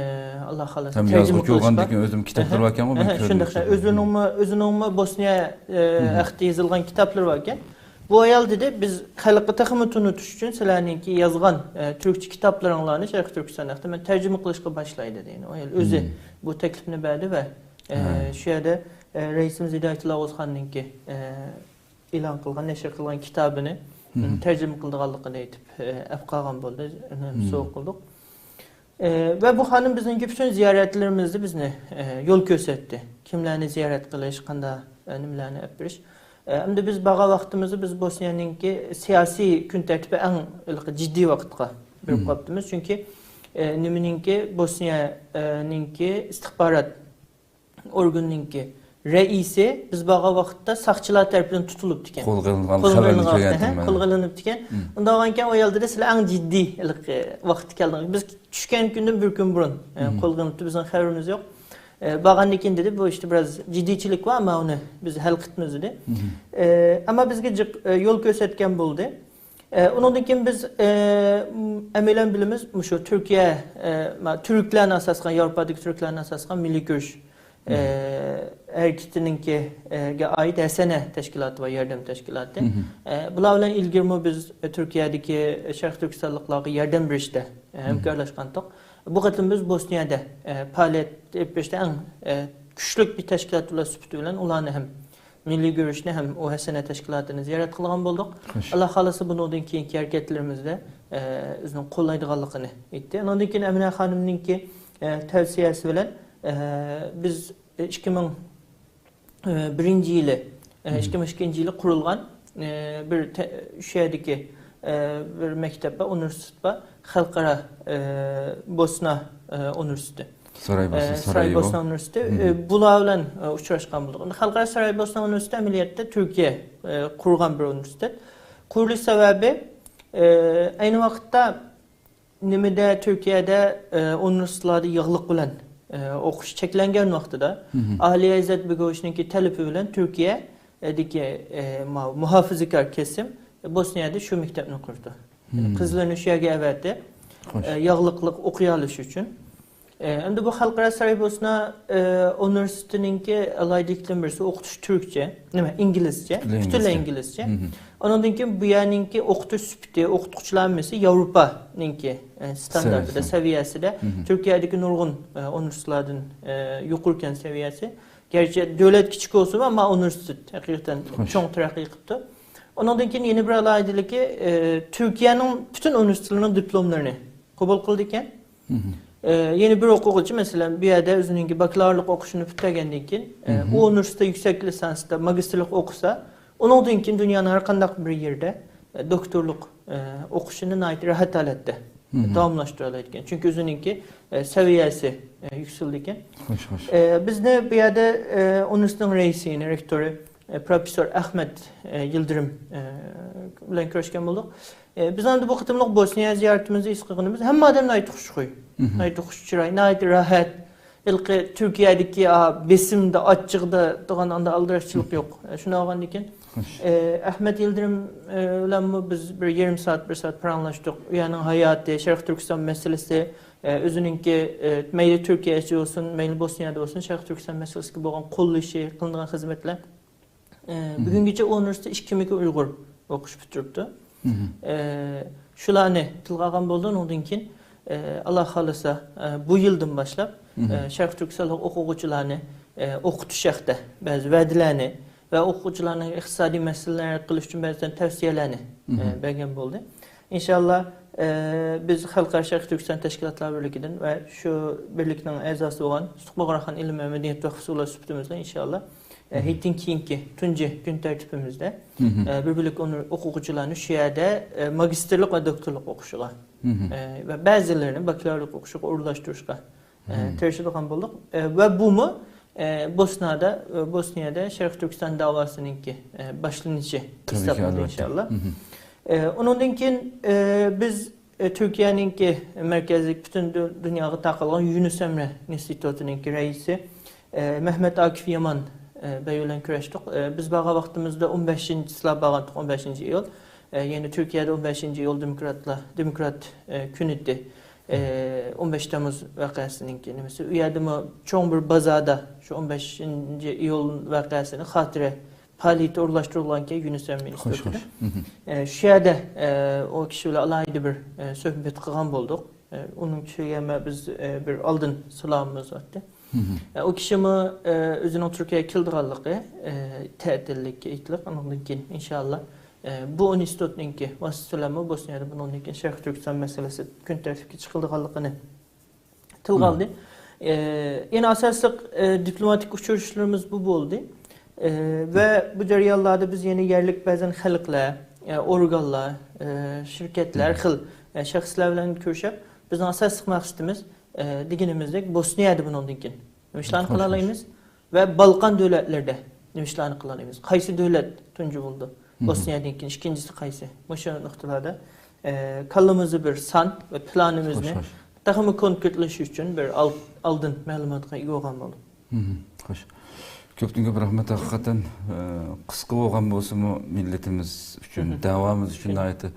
ئاللا خالىسا ھەم تەرجىمە يازغۇچى بولغاندىن قىلىشقا. كېيىن ئۆزۈم كىتابلار ئەھە، باركەنغۇ، مەن ئەھە، كۆردۈم شۇنداق، شۇنى. ئۆزىنىڭمۇ، ئۆزىنىڭمۇ بوسنىيە، ئە، مهم. ھەققىدە يېزىلغان كىتابلىرى باركەن. بۇ ئايال دېدى، بىز خەلققە تېخىمۇ تونۇتۇش ئۈچۈن سىلەرنىڭكى يازغان، ئە، تۈركچە كىتابلىرىڭلارنى شەرقىي تۈركىستان ھەققىدە مەن تەرجىمە قىلىشقا باشلاي دېدى. يەنى ئۇ ئايال ئۆزى مم. بۇ تەكلىپنى بەردى ۋە، ئە، ھە. شۇ يەردە، ئە، رەئىسىمىز ھىدايەتۇللا ئوغۇزخاننىڭكى، ئە، ئېلان قىلغان، نەشر قىلغان كىتابىنى، مم. تەرجىمە قىلىدىغانلىقىنى ئېيتىپ، ئە، ئەپ قالغان بولدى. ئۇنى مم. سوۋغا قىلدۇق. ئە، ۋە بۇ خانىم بىزنىڭكى پۈتۈن زىيارەتلىرىمىزدە بىزنى، ئە، يول كۆرسەتتى. كىملەرنى زىيارەت قىلىش، قانداق، ئە، نېمىلەرنى ئەپ بېرىش. ئە، ئەمدى بىز بارغان ۋاقتىمىزدا بىز بوسنىيەنىڭكى سىياسىي كۈن تەرتىپى ئەڭ ھېلىقى جىددىي ۋاقىتقا بېرىپ مم. قاپتىمىز. چۈنكى، ئە، نېمىنىڭكى، بوسنىيەنىڭكى ئىستىخبارات ئورگىنىنىڭكى رەئىسى بىز بارغان ۋاقىتتا ساقچىلار تەرىپىدىن تۇتۇلۇپتىكەن. قولغا ئېلىنغان قولغا خەۋەرنى ئېلىنغان، كۆرگەنتىم ئەھە، مەن. قولغا ئېلىنىپتىكەن. مم. ئۇنداق بولغانكەن ئۇ ئايال دېدى، سىلەر ئەڭ جىددىي ھېلىقى ۋاقىتتا كەلدىڭىز. بىز چۈشكەن كۈندىن بىر كۈن بۇرۇن، ئە، مم. قولغا ئېلىنىپتۇ، بىزنىڭ خەۋىرىمىز يوق. ئە، بارغاندىن كېيىن دېدى، بۇ ئىشتا بىراز جىددىيچىلىك بار، ئەمما ئۇنى بىز ھەل قىپمىز دېدى. مم. ئە، ئەمما بىزگە جىق، ئە، يول كۆرسەتكەن بولدى. ئە، ئۇنىڭدىن كېيىن بىز، ئە، ئەمەلىيەن بىلىمىز، مۇشۇ تۈركىيە، ئە، ما-، تۈركلەرنى ئاساس قىلغان، ياۋروپادىكى تۈركلەرنى ئاساس قىلغان مىللىي كۈرەش، ئە، مم. ھەرىكىتىنىڭكى، ئە، گە ئائىت ھەسەنە تەشكىلاتى بار، ياردەم تەشكىلاتى. مم. ئە، بۇلار بىلەن ئىلگىرىمۇ بىز، ئە، تۈركىيەدىكى شەرقىي تۈركىستانلىقلارغا ياردەم بېرىشتە، ئە، مم. ھەمكارلاشقانتۇق. بۇ قېتىم بىز بوسنىيەدە، ئە، پائالىيەت ئېلىپ بېرىشتە ئەڭ، ئە، كۈچلۈك بىر تەشكىلات بولۇش سۈپىتى بىلەن ئۇلارنى ھەم مىللىي گۈرۈشنى ھەم ئۇ ھەسەنە تەشكىلاتىنى زىيارەت قىلغان بولدۇق. خوش. ئاللا خالىسا بۇنىڭدىن كېيىنكى ھەرىكەتلىرىمىزدە، ئە، ئۆزىنىڭ قوللايدىغانلىقىنى ئېيتتى. ئۇنىڭدىن كېيىن ئەمىنە خانىمنىڭكى، ئە، تەۋسىيەسى بىلەن، ئە، بىز ئىككى مىڭ، ئە، بىرىنچى يىلى، ئە، مم. ئىككى مىڭ ئىككىنچى يىلى قۇرۇلغان، ئە، بىر تە-، شۇ يەردىكى، ئە، بىر مەكتەپ بار، ئۇنىۋېرسىتېت بار، خەلقئارا، ئە، بوسنا، ئە، ئۇنىۋېرسىتېتى. سارايبوسنا، ئە، سارايبوسنا ئۇنىۋېرسىتېتى، ئە، مم. بۇلار بىلەن، ئە، ئۇچراشقان بولدۇق. ئەمدى خەلقئارا سارايبوسنا ئۇنىۋېرسىتېتى ئەمەلىيەتتە تۈركىيە، ئە، قۇرغان بىر ئۇنىۋېرسىتېت. قۇرۇلۇش سەۋەبى، ئە، ئەينى ۋاقىتتا نېمىدە تۈركىيەدە، ئە، ئۇنىۋېرسىتېتلاردا ياغلىق بىلەن، ئە، ئوقۇش چەكلەنگەن ۋاقتىدا، مم. ئالىيە ئىززەت بېگوۋىچنىڭكى تەلىپى بىلەن تۈركىيەدىكى، ئە، ما-، مۇھاپىزىكار كېسىم بوسنىيەدە شۇ مەكتەپنى قۇردى. مم. قىزلىرىنى شۇ يەرگە ئەۋەتتى. خوش. ئە، ياغلىقلىق ئوقۇيالىشى ئۈچۈن. ئە، ئەمدى بۇ خەلقئارا سارايبوسنا، ئە، ئۇنىۋېرسىتېتىنىڭكى ئالاھىدىلىكلىرىدىن بىرسى ئوقۇتۇش تۈركچە، نېمە، ئىنگلىزچە، پۈتۈنلەي پۈتۈنلەي ئىنگلىزچە. ئىنگلىزچە. مم. ئۇنىڭدىن كېيىن بۇ يەرنىڭكى ئوقۇتۇش سۈپىتى، ئوقۇتقۇچىلار ھەممىسى ياۋروپانىڭكى، ئە، ستاندارتىدا، سەۋىيەسىدە. سەۋىيەسىدە. مم. تۈركىيەدىكى نۇرغۇن، ئە، ئۇنىۋېرسىتېتلاردىن، ئە، يۇقىرىكەن سەۋىيەسى. گەرچە دۆلەت كىچىك بولسىمۇ، ئەمما ئۇنىۋېرسىتېت ھەقىقەتەن خوش. چوڭ تەرەققىي قىپتۇ. ئۇنىڭدىن كېيىن يەنە بىر ئالاھىدىلىكى، ئە، تۈركىيەنىڭ پۈتۈن ئۇنىۋېرسىتېتلىرىنىڭ دىپلوملىرىنى قوبۇل قىلىدىكەن. مم. ئە، يەنە بىر ئوقۇغۇچى، مەسىلەن، بۇ يەردە ئۆزىنىڭكى باكلاۋرلىق ئوقۇشىنى پۈتتۈرگەندىن كېيىن، ئە، مم. ئۇ ئۇنىۋېرسىتېتتا يۈكسەك لىسانستا، ماگىستىرلىق ئوقۇسا، ئۇنىڭدىن كېيىن دۇنيانىڭ ھەر قانداق بىر يېرىدە، ئە، دوكتورلۇق، ئە، ئوقۇشىنى ناھايىتى راھەت ھالەتتە مم. داۋاملاشتۇرالايدىكەن. چۈنكى ئۆزىنىڭكى، ئە، سەۋىيەسى، ئە، يۈكسىلىدىكەن. خوش، خوش. ئە، بىزنى بۇ يەردە، ئە، ئۇنىۋېرسىتېتنىڭ رەئىسى، يەنى رېكتورى، ئە، پروفېسسور ئەخمەت، ئە، يىلدىرىم، ئە، بىلەن كۆرۈشكەن بولدۇق. ئە، بىز ئەمدى بۇ قېتىملىق بوسنىيە زىيارىتىمىزدا ھېس قىلغىنىمىز، ھەممە ئادەم ناھايىتى خۇشخۇي، ناھايىتى خۇش چىراي، ناھايىتى راھەت. ھېلىقى تۈركىيەدىكى، ئا، بېسىمدا، ئاچچىقىدا دېگەن ئانداق ئالدىراشچىلىق يوق. ئە، شۇنداق بولغاندىكىن، ئە، ئەخمەت يىلدىرىم، ئە، بىلەنمۇ بىز بىر يېرىم سائەت، بىر سائەت پاراڭلاشتۇق. ئۇ يەرنىڭ ھاياتى، شەرقىي تۈركىستان مەسىلىسى، ئە، ئۆزىنىڭكى، ئە، مەيلى تۈركىيە ئىچىدە بولسۇن، مەيلى بوسنىيەدە بولسۇن، شەرقىي تۈركىستان مەسىلىسىگە بولغان قوللىشى، قىلىنغان خىزمەتلەر. ئە، بۈگۈنگىچە ئۇنىۋېرسىتېتتا ئىككى مىڭ ئۇيغۇر ئوقۇش پۈتتۈرۈپتۇ. ئە، شۇلارنى تىلغا ئالغان بولدى. ئۇنىڭدىن كېيىن، ئە، ئاللا خالىسا، ئە، بۇ يىلدىن باشلاپ، ئە، شەرقىي تۈركىستانلىق ئوقۇغۇچىلارنى، ئە، ئوقۇتۇش ھەققىدە بەزى ۋەدىلەرنى ۋە ئوقۇغۇچىلارنىڭ ئىقتىسادىي مەسىلىلەرنى ھەل قىلىش ئۈچۈن بەزى تەۋسىيەلەرنى، ئە، بەرگەن بولدى. ئىنشاللا، ئە، بىز خەلقئارا شەرقىي تۈركىستان تەشكىلاتلار بىرلىكىدىن ۋە شۇ بىرلىكنىڭ ئەزاسى بولغان ئىستىقبال راخان ئىلىم ۋە مەدەنىيەت ۋەقپى سۇلار سۈپىتىمىزدە ئىنشاللا، ئە، ھېيتتىن كېيىنكى تۇنجى كۈن تەرتىپىمىزدە، ئە، بىر بۆلەك ئۇنى ئوقۇغۇچىلارنى شۇ يەردە، ئە، ماگىستىرلىق ۋە دوكتورلۇق ئوقۇشىغا، ئە، ۋە بەزىلىرىنى باكالورلۇق ئوقۇشىغا ئورۇنلاشتۇرۇشقا، ئە، تىرىشىدىغان بولدۇق. ئە، ۋە بۇمۇ، ئە، بوسنادا، ئە، بوسنىيەدە شەرقىي تۈركىستان داۋاسىنىڭكى، ئە، باشلىنىشى ھېسابلىنىدۇ ئىنشاللا. ئە، ئۇنىڭدىن كېيىن، ئە، بىز، ئە، تۈركىيەنىڭكى مەركەزلىك پۈتۈن دۇ-، دۇنياغا تارقالغان يۇنۇس ئەمرە ئىنستىتۇتىنىڭكى رەئىسى، ئە، مەھمەت ئاكىف يامان، ئە، بەگ بىلەن كۆرۈشتۇق. ئە، بىز بارغان ۋاقتىمىزدا ئون بەشىنچى، سىلەر بارغانتۇق ئون بەشىنچى ئىيۇل. ئە، يەنى تۈركىيەدە ئون بەشىنچى ئىيۇل دېموكراتلار، دېموكرات، ئە، كۈنىدى. ئە، ئون بەش تەممۇز ۋەقەسىنىڭكى نېمىسى. ئۇ يەردىمۇ چوڭ بىر بازاردا شۇ ئون بەشىنچى ئىيۇل ۋەقەسىنى خاتىرە پائالىيىتى ئورۇنلاشتۇرۇلغانىكەن يۇنۇس ئەمرە ئىنستىتۇتىدا. ئە، شۇ يەردە، ئە، ئۇ كىشى بىلەن ئالاھىدە بىر، ئە، سۆھبەت قىلغان بولدۇق. ئە، ئۇنىڭ كىشىگە مەن بىز، ئە، بىر ئالدىن سالامىمىز بارتى. ئە، ئۇ كىشىمۇ، ئە، ئۆزىنىڭ تۈركىيەگە كېلىدىغانلىقى، ئە، تەتىللىككە ئېيتلىق، ئۇنىڭدىن كېيىن ئىنشاللا، ئە، بۇ ئىنستىتۇتنىڭكى ۋاسىتىسى بىلەنمۇ بوسنىيەدە بۇنىڭدىن كېيىن شەرقىي تۈركىستان مەسىلىسى كۈن تەرتىپكە چىقىدىغانلىقىنى تىلغا ئالدى. ئە، يەنە ئاساسلىق، ئە، دىپلوماتىك ئۇچرىشىشلىرىمىز بۇ بولدى. ئە، ۋە بۇ جەريانلاردا بىز يەنە يەرلىك بەزەن خەلقلەر، ئە، ئورگانلار، ئە، شىركەتلەر، خىل، ئە، شەخسلەر بىلەن كۆرۈشۈپ، بىزنىڭ ئاساسلىق مەقسىتىمىز، ئە، دېگىنىمىزدەك بوسنىيەدە بۇنىڭدىن كېيىن نېمە ئىشلارنى قىلالايمىز ۋە بالقان دۆلەتلىرىدە نېمە ئىشلارنى قىلالايمىز؟ قايسى دۆلەت تۇنجى بولىدۇ؟ بوسنىيەدىن كېيىن ئىككىنچىسى قايسى؟ مۇشۇ نۇقتىلاردا، ئە، كاللىمىزدا بىر سان ۋە پىلانىمىزنى تېخىمۇ كونكرېتلىشىش ئۈچۈن بىر ئال-، ئالدىن مەلۇماتقا ئىگە بولغان بولدۇق. خوش. كۆپتىن كۆپ رەھمەت ھەقىقەتەن، ئە، قىسقا بولغان بولسىمۇ مىللىتىمىز ئۈچۈن، داۋامىز ئۈچۈن ناھايىتى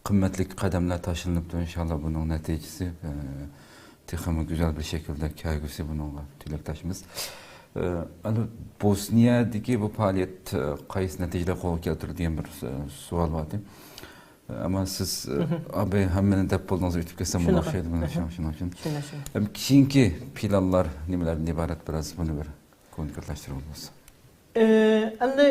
قىممەتلىك قەدەملەر تاشلىنىپتۇ. ئىنشاللا بۇنىڭ نەتىجىسى، ئە، تېخىمۇ گۈزەل بىر شەكىلدە كەلگۈسى بۇنىڭغا تىلەكداشمىز. ئە، ئەنە بوسنىيەدىكى بۇ پائالىيەت، ئە، قايسى نەتىجىلەر قولغا كەلتۈردى دېگەن بىر، ئە، سوئال بار ئىدى. ئەمما سىز، ئە، ئاباي ھەممىنى دەپ بولدىڭىز، ئۆتۈپ كەتسەم بولغان ئوخشايدۇ مانا شۇنىڭ ئۈچۈن. ئەم، كېيىنكى پىلانلار نېمىلەردىن ئىبارەت، بىراز بۇنى بىر كونكرېتلاشتۇرۇپ بولسا. ئە، ئەمدى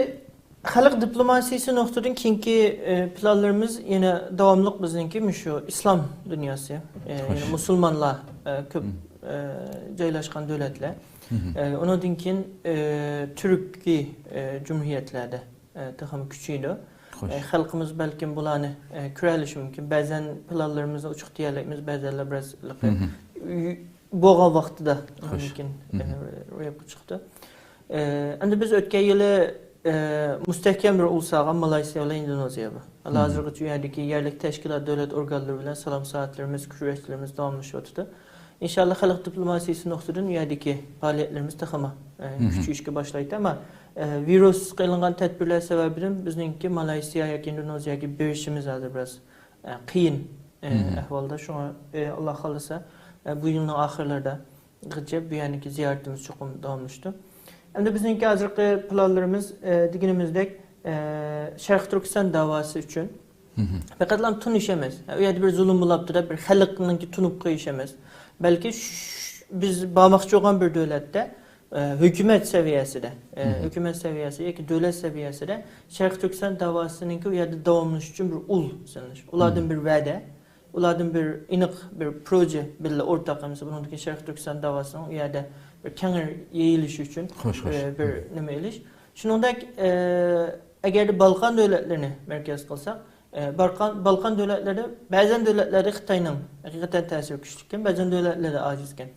خەلق دىپلوماتىيىسى نۇقتىدىن كېيىنكى، ئە، پىلانلىرىمىز يەنە داۋاملىق بىزنىڭكى مۇشۇ ئىسلام دۇنياسى، ئە، يەنى مۇسۇلمانلار، ئە، كۆپ، ئە، جايلاشقان دۆلەتلەر. ئە، ئۇنىڭدىن كېيىن، ئە، تۈركىي، ئە، جۇمھۇرىيەتلەردە، ئە، تېخىمۇ كۈچىيىدۇ. ئە، خەلقىمىز بەلكىم بۇلارنى، ئە، كۆرەلىشى مۇمكىن. بەزەن پىلانلىرىمىزنى ئوچۇق دېيەلەيمىز، بەزەنلەر بىراز بولغان ۋاقتىدا مۇمكىن، ئە، روياپقا چىقتى. ئە، ئەمدى بىز ئۆتكەن يىلى، ئە، مۇستەھكەم بىر ئۇل سالغان مالايسىيا بىلەن ئىندونېزىيە بار. ھازىرغىچە ئۇ يەردىكى يەرلىك تەشكىلات، دۆلەت ئورگانلىرى بىلەن سالام سائەتلىرىمىز، كۆرۈشلىرىمىز داۋاملىشىۋاتىدۇ. ئىنشاللا خەلق دىپلوماتىيىسى نۇقتىدىن ئۇ يەردىكى پائالىيەتلىرىمىز تېخىمۇ، ئە، كۈچىيىشكە باشلايدۇ. ئەمما، ئە، ۋىرۇسقا ئېلىنغان تەدبىرلەر سەۋەبىدىن بىزنىڭكى مالايسىيا ياكى ئىندونېزىيەگە بېرىشىمىز ھازىر بىراز، ئە، قىيىن، ئە، ئەھۋالدا. شۇڭا، ئە، ئاللا خالىسا، ئە، بۇ يىلنىڭ ئاخىرلىرىدا غىچە بۇ يەرنىڭكى زىيارىتىمىز چوقۇم داۋاملىشىدۇ. ئەمدى بىزنىڭكى ھازىرقى پىلانلىرىمىز، ئە، دېگىنىمىزدەك، ئە، شەرقىي تۈركىستان داۋاسى ئۈچۈن پەقەتلا تونۇش ئەمەس، ئە، ئۇ يەردە بىر زۇلۇم بولاپتۇ دەپ بىر خەلقنىڭكى تونۇپ قېلىش ئەمەس، بەلكى ش-، بىز بارماقچى بولغان بىر دۆلەتتە، ئە، ھۆكۈمەت سەۋىيەسىدە، ئە، ھۆكۈمەت سەۋىيەسى ياكى دۆلەت سەۋىيەسىدە شەرقىي تۈركىستان داۋاسىنىڭكى ئۇ يەردە داۋاملىشىش ئۈچۈن بىر ئۇل سېلىنىش، ئۇلاردىن بىر ۋەدە، ئۇلاردىن بىر ئېنىق بىر پروژې بىللە ئورتاق قىلمىسا، بۇنىڭدىن كېيىن شەرقىي تۈركىستان داۋاسىنىڭ ئۇ يەردە بىر كەڭرى يېيىلىشى ئۈچۈن، ئە، بىر نېمە ئېلىش. شۇنىڭدەك، ئە، ئەگەردە بالقان دۆلەتلىرىنى مەركەز قىلساق، ئە، بالقان، بالقان دۆلەتلىرىدە بەزەن دۆلەتلەردە خىتاينىڭ ھەقىقەتەن تەسىرى كۈچلۈككەن، بەزەن دۆلەتلەردە ئاجىزكەن.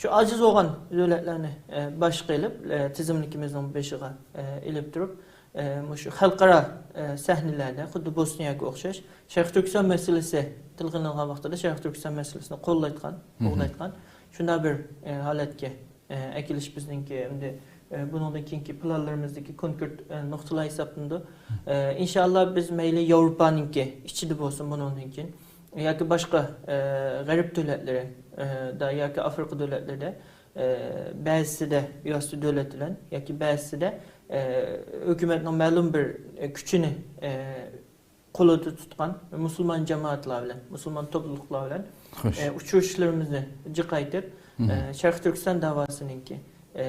شۇ ئاجىز بولغان دۆلەتلەرنى، ئە، باشقا ئېلىپ، ئە، تىزىملىكىمىزنىڭ بېشىغا، ئە، ئېلىپ تۇرۇپ، ئە، مۇشۇ خەلقئارا، ئە، سەھنىلەردە خۇددى بوسنىيەگە ئوخشاش شەرقىي تۈركىستان مەسىلىسى تىلغا ئېلىنغان ۋاقتىدا شەرقىي تۈركىستان مەسىلىسىنى قوللايدىغان، قوغدايدىغان شۇنداق بىر، ئە، ھالەتكە، ئە، ئەكېلىش بىزنىڭكى ئەمدى، ئە، بۇنىڭدىن كېيىنكى پىلانلىرىمىزدىكى كونكرېت، ئە، نۇقتىلار ھېسابلىنىدۇ. ئە، ئىنشائاللا بىز مەيلى ياۋروپانىڭكى ئىچىدە بولسۇن بۇنىڭدىن كېيىن ياكى باشقا، ئە، غەرب دۆلەتلىرى، ئە، دا ياكى ئافرىقا دۆلەتلىرىدە، ئە، بەزىسىدە بىۋاسىتە دۆلەت بىلەن ياكى بەزىسىدە، ئە، ھۆكۈمەتنىڭ مەلۇم بىر، ئە، كۈچىنى، ئە، قولىدا تۇتقان مۇسۇلمان جامائەتلەر بىلەن، مۇسۇلمان توپلۇقلار بىلەن، خوش. ئە، ئۇچرىشىشلىرىمىزنى جىقايتىپ، مم. ئە، شەرقىي تۈركىستان داۋاسىنىڭكى، ئە،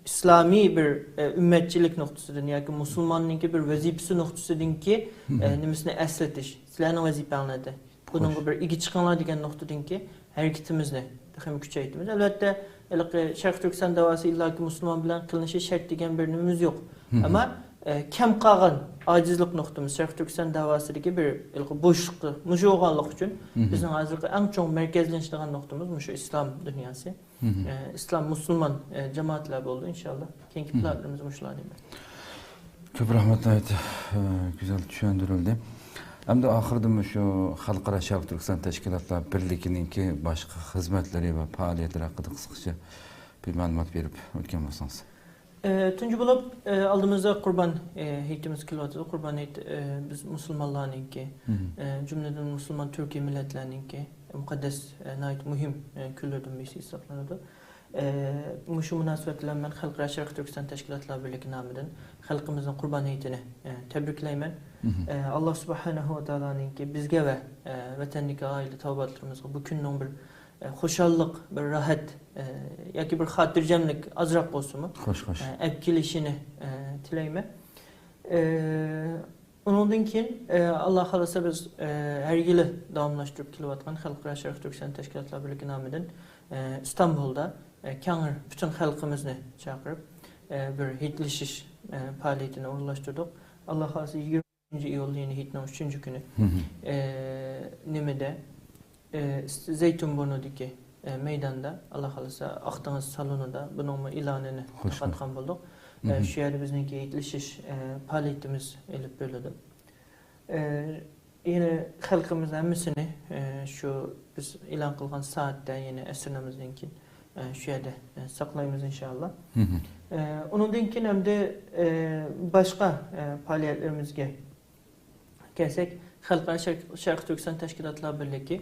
ئىسلامىي بىر، ئە، ئۈممەتچىلىك نۇقتىسىدىن ياكى مۇسۇلماننىڭكى بىر ۋەزىپىسى نۇقتىسىدىنكى، مم. ئە، نېمىسىنى ئەسلىتىش، سىلەرنىڭ ۋەزىپەڭلەردە. بۇنىڭغا خوش. بىر ئىگە چىقىڭلار دېگەن نۇقتىدىنكى ھەرىكىتىمىزنى تېخىمۇ كۈچەيتىمىز. ئەلۋەتتە، ھېلىقى شەرقىي تۈركىستان داۋاسى ئىللاكى مۇسۇلمان بىلەن قىلىنىشى شەرت دېگەن بىر نېمىمىز يوق. مم. ئەمما، ئە، كەم قالغان ئاجىزلىق نۇقتىمىز شەرقىي تۈركىستان داۋاسىدىكى بىر ھېلىقى بوشلۇقتا مۇشۇ بولغانلىقى ئۈچۈن مم. بىزنىڭ ھازىرقى ئەڭ چوڭ مەركەزلىنىشىدىغان نۇقتىمىز مۇشۇ ئىسلام دۇنياسى. مم. ئە، ئىسلام، مۇسۇلمان، ئە، جامائەتلەر بولىدۇ، ئىنشاللا. كېيىنكى مم. پىلانلىرىمىز مۇشۇلار دەيمەن. كۆپ رەھمەت، ناھايىتى، ئە، گۈزەل چۈشەندۈرۈلدى. ئەمدى ئاخىرىدا مۇشۇ خەلقئارا شەرقىي تۈركىستان تەشكىلاتلار بىرلىكىنىڭكى باشقا خىزمەتلىرى ۋە پائالىيەتلىرى ھەققىدە قىسقىچە بىر مەلۇمات بېرىپ ئۆتكەن بولسىڭىز. ئە، تۇنجى بولۇپ، ئە، ئالدىمىزدا قۇربان، ئە، ھېيتىمىز كېلىۋاتىدۇ. قۇربان ھېيت، ئە، بىز مۇسۇلمانلارنىڭكى، مم. ئە، جۈملىدىن مۇسۇلمان تۈركىي مىللەتلەرنىڭكى مۇقەددەس، ئە، ناھايىتى مۇھىم، ئە، كۈنلىرىدىن بىرسى ھېسابلىنىدۇ. ئە، مۇشۇ مۇناسىۋەت بىلەن مەن خەلقئارا شەرقىي تۈركىستان تەشكىلاتلار بىرلىكى نامىدىن خەلقىمىزنىڭ قۇربان ھېيتىنى، ئە، تەبرىكلەيمەن. مم. ئە، ئاللا سۇبھانەھۇ ۋە تائالانىڭكى بىزگە ۋە، ئە، ۋەتەندىكى ئائىلە تاۋابىئاتلىرىمىزغا بۇ كۈننىڭ بىر، ئە، خۇشاللىق، بىر راھەت، ئە، ياكى بىر خاتىرجەملىك ئازراق بولسىمۇ، خوش، خوش. ئە، ئەپ كېلىشىنى، ئە، تىلەيمەن. ئە، ئۇنىڭدىن كېيىن، ئە، ئاللا خالىسا بىز، ئە، ھەر يىلى داۋاملاشتۇرۇپ كېلىۋاتقان خەلقئارا شەرقىي تۈركىستان تەشكىلاتلار بىرلىكى نامىدىن، ئە، ئىستانبۇلدا، ئە، كەڭ پۈتۈن خەلقىمىزنى چاقىرىپ، ئە، بىر ھېيتلىشىش، ئە، پائالىيىتىنى ئورۇنلاشتۇردۇق. ئاللا خالىسا يىگىرمە ئىيۇل، يەنى ھېيتنىڭ ئۈچىنچى كۈنى، مم. ئە، نېمىدە، ئە، زەيتۇن بۇرنىدىكى، ئە، مەيداندا، ئاللا خالىسا، ئاق دېڭىز سالونىدا بۇنىڭمۇ ئېلانىنى خوش. تارقاتقان بولدۇق. ئە، مم. شۇ يەردە بىزنىڭكى ھېيتلىشىش، ئە، پائالىيىتىمىز ئېلىپ بېرىلىدۇ. ئە، يەنە خەلقىمىز ھەممىسىنى، ئە، شۇ بىز ئېلان قىلغان سائەتتە، يەنى ئەسىر نامىزىدىن كېيىن، ئە، شۇ يەردە، ئە، ساقلايمىز ئىنشائاللا. مم. ئە، ئۇنىڭدىن كېيىن ئەمدى، ئە، باشقا، ئە، پائالىيەتلىرىمىزگە كەلسەك، خەلقئارا شەرق-، شەرقىي تۈركىستان تەشكىلاتلار بىرلىكى،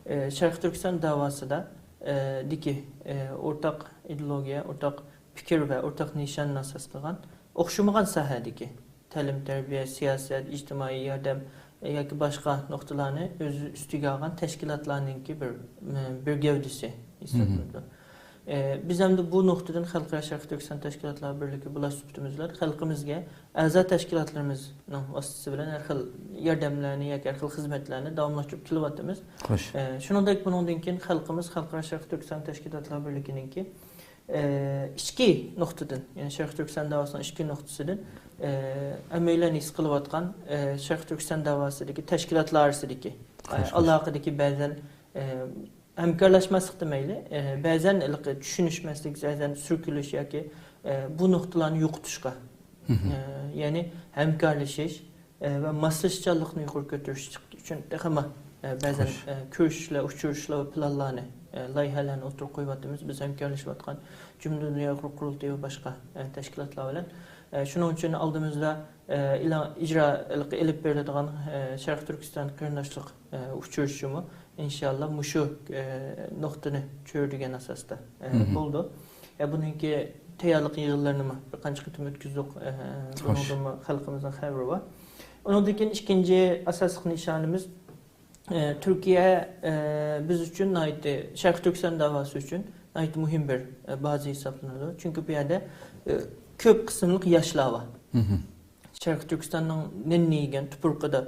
ئە، شەرقىي تۈركىستان داۋاسىدا، ئە، دىكى، ئە، ئورتاق ئىدېئولوگىيە، ئورتاق پىكىر ۋە ئورتاق نىشاننى ئاساس قىلغان ئوخشىمىغان ساھەدىكى تەلىم-تەربىيە، سىياسەت، ئىجتىمائىي ياردەم، ئە، ياكى باشقا نۇقتىلارنى ئۆز ئۈستىگە ئالغان تەشكىلاتلارنىڭكى بىر، ئە، بىر گەۋدىسى ھېسابلىنىدۇ. ئە، بىز ئەمدى بۇ نۇقتىدىن خەلقئارا شەرقىي تۈركىستان تەشكىلاتلار بىرلىكى بولاش سۈپىتىمىز بىلەن خەلقىمىزگە ئەزا تەشكىلاتلىرىمىزنىڭ ۋاسىتىسى بىلەن ھەر خىل ياردەملەرنى ياكى ھەر خىل خىزمەتلەرنى داۋاملاشتۇرۇپ كېلىۋاتىمىز. خوش. ئە، شۇنىڭدەك بۇنىڭدىن كېيىن خەلقىمىز خەلقئارا شەرقىي تۈركىستان تەشكىلاتلار بىرلىكىنىڭكى، ئە، ئىچكى نۇقتىدىن، يەنى شەرقىي تۈركىستان داۋاسىنىڭ ئىچكى نۇقتىسىدىن، ئە، ھەممەيلەن ھېس قىلىۋاتقان، ئە، شەرقىي تۈركىستان داۋاسىدىكى تەشكىلاتلار ئارىسىدىكى، ئە، خوش، خوش. ئالاقىدىكى بەزەن، ئە، ھەمكارلاشماسلىقتا مەيلى، ئە، بەزەن ھېلىقى چۈشىنىشمەسلىك، بەزەن سۈركىلىش ياكى، ئە، بۇ نۇقتىلارنى يوقىتىشقا، مم. ئە، يەنى ھەمكارلىشىش، ئە، ۋە ماسلىشىشچانلىقنى يۇقىرى كۆتۈرۈش ئۈچۈن تېخىمۇ، ئە، بەزەن، خوش. ئە، كۆرۈشۈشلەر، ئۇچرىشىشلار ۋە پىلانلارنى، ئە، لايىھەلەرنى ئوتتۇرىغا قويۇۋاتىمىز. بىز ھەمكارلىشىۋاتقان جۇمھۇر دۇنيا ئۇيغۇر قۇرۇلتىيى ۋە باشقا، ئە، تەشكىلاتلار بىلەن. ئە، شۇنىڭ ئۈچۈن ئالدىمىزدا، ئە، ئېلان-، ئىجرا ئېلىپ بېرىلىدىغان، ئە، شەرقىي تۈركىستان قېرىنداشلىق، ئە، ئۇچرىشىشىمۇ ئىنشاللا مۇشۇ، ئە، نۇقتىنى چۆرىدىگەن ئاساستا، ئە، مم. بولىدۇ. ئە، بۇنىڭكى تەييارلىق يىغىنلىرىنىمۇ بىر قانچە قېتىم ئۆتكۈزدۇق. ئە، خوش. بۇنىڭدىنمۇ خەلقىمىزنىڭ خەۋىرى بار. ئۇنىڭدىن كېيىن ئىككىنچى ئاساسلىق نىشانىمىز، ئە، تۈركىيە، ئە، بىز ئۈچۈن ناھايىتى، شەرقىي تۈركىستان داۋاسى ئۈچۈن ناھايىتى مۇھىم بىر، ئە، بازا ھېسابلىنىدۇ. چۈنكى بۇ يەردە، ئە، كۆپ قىسىملىق ياشلار بار. مم. شەرقىي تۈركىستاننىڭ نېنىنى يېگەن، تۇپرىقىدا،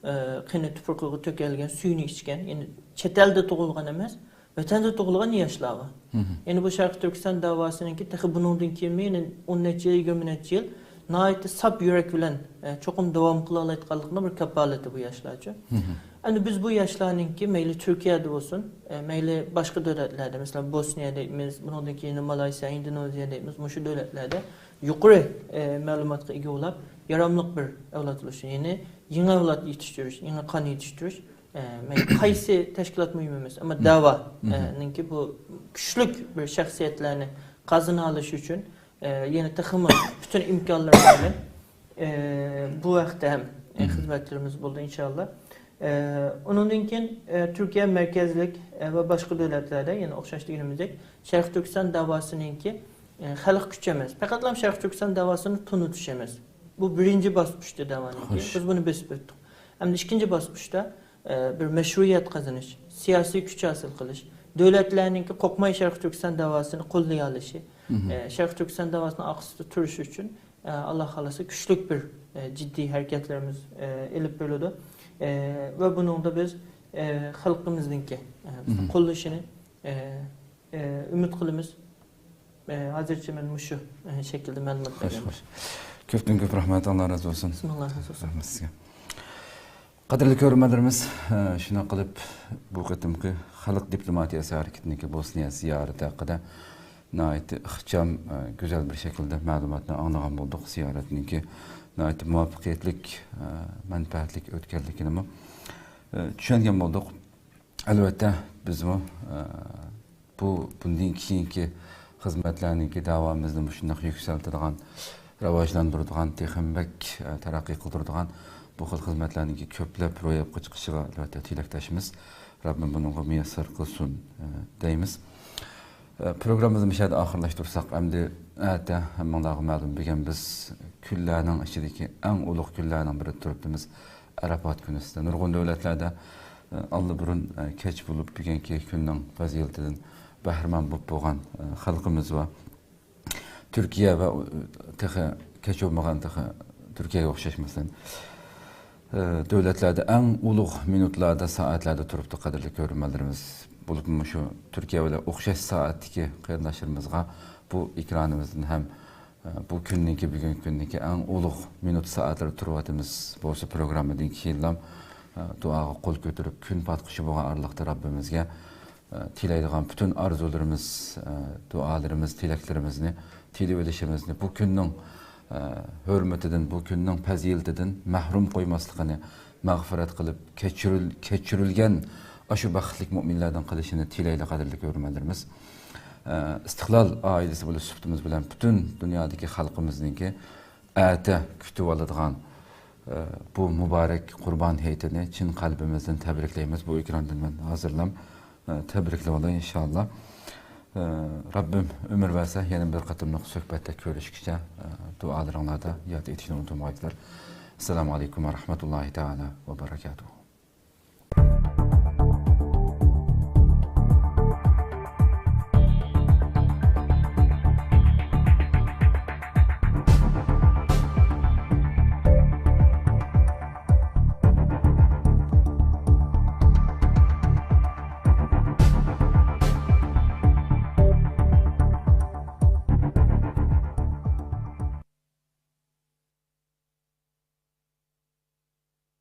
ئە، قېنى تۇپرىقىغا تۆكۈلگەن، سۈيىنى ئىچكەن، يەنى چەت ئەلدە تۇغۇلغان ئەمەس، ۋەتەندە تۇغۇلغان ياشلار بار. مم. يەنى بۇ شەرقىي تۈركىستان داۋاسىنىڭكى تېخى بۇنىڭدىن كېيىنمۇ يەنە ئون نەچچە يىل، يىگىرمە نەچچە يىل ناھايىتى ساپ يۈرەك بىلەن، ئە، چوقۇم داۋام قىلالايدىغانلىقىنىڭ بىر كاپالىتى بۇ ياشلارچۇ. مم. ئەمدى بىز بۇ ياشلارنىڭكى مەيلى تۈركىيەدە بولسۇن، ئە، مەيلى باشقا دۆلەتلەردە، مەسىلەن، بوسنىيە دەيمىز، بۇنىڭدىن كېيىن مالايسىيا، ئىندونېزىيە دەيمىز، مۇشۇ دۆلەتلەردە يۇقىرى، ئە، مەلۇماتقا ئىگە بولۇپ، ياراملىق بىر ئەۋلاد بولۇشى، يەنى يېڭى ئەۋلاد يېتىشتۈرۈش، يېڭى قان يېتىشتۈرۈش، ئە، مەيلى قايسى تەشكىلاتمۇ مۇھىم ئەمەس، ئەمما دەۋا، ئە، نىڭكى بۇ كۈچلۈك بىر شەخسىيەتلەرنى قازىنالىشى ئۈچۈن، ئە، يەنە تېخىمۇ پۈتۈن ئىمكانلىرىمىز بىلەن، ئە، بۇ ھەقتە ھەم، ئە، خىزمەتلىرىمىز بولىدۇ، ئىنشائاللا. ئە، ئۇنىڭدىن كېيىن، ئە، تۈركىيە مەركەزلىك، ئە، ۋە باشقا دۆلەتلەردە يەنە ئوخشاش دېگىنىمىزدەك شەرقىي تۈركىستان دەۋاسىنىڭكى، ئە، خەلق كۈچى ئەمەس، پەقەتلا شەرقىي تۈركىستان دەۋاسىنى تونۇتۇش ئەمەس. بۇ بىرىنچى باسقۇچتا دەۋانىڭكى. خوش. بىز بۇنى بېسىپ ئۆتتۇق. ئەمدى ئىككىنچى باسقۇچتا، ئە، بىر مەشرۇئىيەت قازىنىش، سىياسىي كۈچ ھاسىل قىلىش، دۆلەتلەرنىڭكى قورقماي شەرقىي تۈركىستان دەۋاسىنى قوللىيالىشى، ئە، شەرقىي تۈركىستان دەۋاسىنىڭ ئارقىسىدا تۇرۇش ئۈچۈن، ئە، ئاللا خالىسا كۈچلۈك بىر، ئە، جىددىي ھەرىكەتلىرىمىز، ئە، ئېلىپ بېرىلىدۇ. ئە، ۋە بۇنىڭدا بىز، ئە، خەلقىمىزنىڭكى، ئە، بىزنى قوللىشىنى، ئە، ئە، ئۈمىد قىلىمىز. ئە، ھازىرچە مەن مۇشۇ، ئە، شەكىلدە مەلۇمات خوش، بەردىم. خوش. كۆپتىن كۆپ رەھمەت، ئاللا رازى بولسۇن. بىسمىللا، رازى بولسۇن. رەھمەت سىزگە. قەدىرلىك كۆرۈرمەنلىرىمىز، ئە، شۇنداق قىلىپ بۇ قېتىمقى خەلق دىپلوماتىيەسى ھەرىكىتىنىڭكى بوسنىيە زىيارىتى ھەققىدە ناھايىتى ئىخچام، ئە، گۈزەل بىر شەكىلدە مەلۇماتنى ئاڭلىغان بولدۇق. زىيارەتنىڭكى ناھايىتى مۇۋەپپەقىيەتلىك، ئە، مەنپەئەتلىك ئۆتكەنلىكىنىمۇ، ئە، چۈشەنگەن بولدۇق. ئەلۋەتتە، بىزمۇ، ئە، بۇ، بۇندىن كېيىنكى خىزمەتلەرنىڭكى دەۋامىزنى مۇشۇنداق يۈكسەلتىدىغان، راۋاجلاندۇرىدىغان، تېخىمۇ بەك، ئە، تەرەققىي قىلدۇرىدىغان بۇ خىل خىزمەتلەرنىڭكى كۆپلەپ روياپقا چىقىشىغا ئەلۋەتتە تىلەكداشمىز. رەببىم بۇنىڭغا مۇيەسسەر قىلسۇن، ئە، دەيمىز. ئە، پروگراممىمىزنى مۇشۇ يەردە ئاخىرلاشتۇرساق، ئەمدى ئەتە ھەممىڭلارغا مەلۇم، بۈگۈن بىز كۈنلەرنىڭ ئىچىدىكى ئەڭ ئۇلۇغ كۈنلەرنىڭ بىرىدە تۇرۇپتىمىز. ئەرەپات كۈنى ئۈستىدە نۇرغۇن دۆلەتلەردە، ئە، ئاللىبۇرۇن، ئە، كەچ بولۇپ، بۈگۈنكى كۈننىڭ پەزىلىتىدىن بەھرىمەن بولۇپ بولغان، ئە، خەلقىمىز بار. تۈركىيە ۋە، ئۇ، تېخى كەچ بولمىغان، تېخى تۈركىيەگە ئوخشاش، مەسىلەن، ئە، دۆلەتلەردە ئەڭ ئۇلۇغ مىنۇتلاردا، سائەتلەردە تۇرۇپتۇ، قەدىرلىك كۆرۈرمەنلىرىمىز. بولۇپمۇ مۇشۇ تۈركىيە بىلەن ئوخشاش سائەتتىكى قېرىنداشلىرىمىزغا بۇ ئېكرانىمىزدىن ھەم، ئە، بۇ كۈننىڭكى، بۈگۈنكى كۈننىڭكى ئەڭ ئۇلۇغ مىنۇت سائەتلىرى تۇرۇۋاتىمىز بولسا، پروگراممىدىن كېيىنلا، ئە، دۇئاغا قول كۆتۈرۈپ، كۈن پاتقۇچى بولغان ئارىلىقتا رەببىمىزگە، ئە، تىلەيدىغان پۈتۈن ئارزۇلىرىمىز، ئە، دۇئالىرىمىز، تىلەكلىرىمىزنى، تىلىۋېلىشىمىزنى، بۇ كۈننىڭ، ئە، ھۆرمىتىدىن، بۇ كۈننىڭ پەزىلىتىدىن مەھرۇم قويماسلىقىنى، مەغپىرەت قىلىپ، كەچۈرۈل-، كەچۈرۈلگەن ئاشۇ بەختلىك مۆمىنلەردىن قىلىشىنى تىلەيلى، قەدىرلىك كۆرۈرمەنلىرىمىز. ئە، ئىستىقلال ئائىلىسى بولۇش سۈپىتىمىز بىلەن پۈتۈن دۇنيادىكى خەلقىمىزنىڭكى ئەتە كۈتۈۋالىدىغان، ئە، بۇ مۇبارەك قۇربان ھېيتىنى چىن قەلبىمىزدىن تەبرىكلەيمىز. بۇ ئېكراندىن مەن ھازىرلام، ئە، تەبرىكلەۋالاي، ئىنشائاللا. ئە، رەببىم ئۆمۈر بەرسە، يەنە بىر قېتىملىق سۆھبەتتە كۆرۈشكىچە، ئە، دۇئالىرىڭلاردا ياد ئېتىشنى ئۇنتۇمىغايسىلەر. ئەسسالامۇ ئەلەيكۇم ۋە رەھمەتۇللاھى تائالا ۋە بەرەكاتۇھۇ.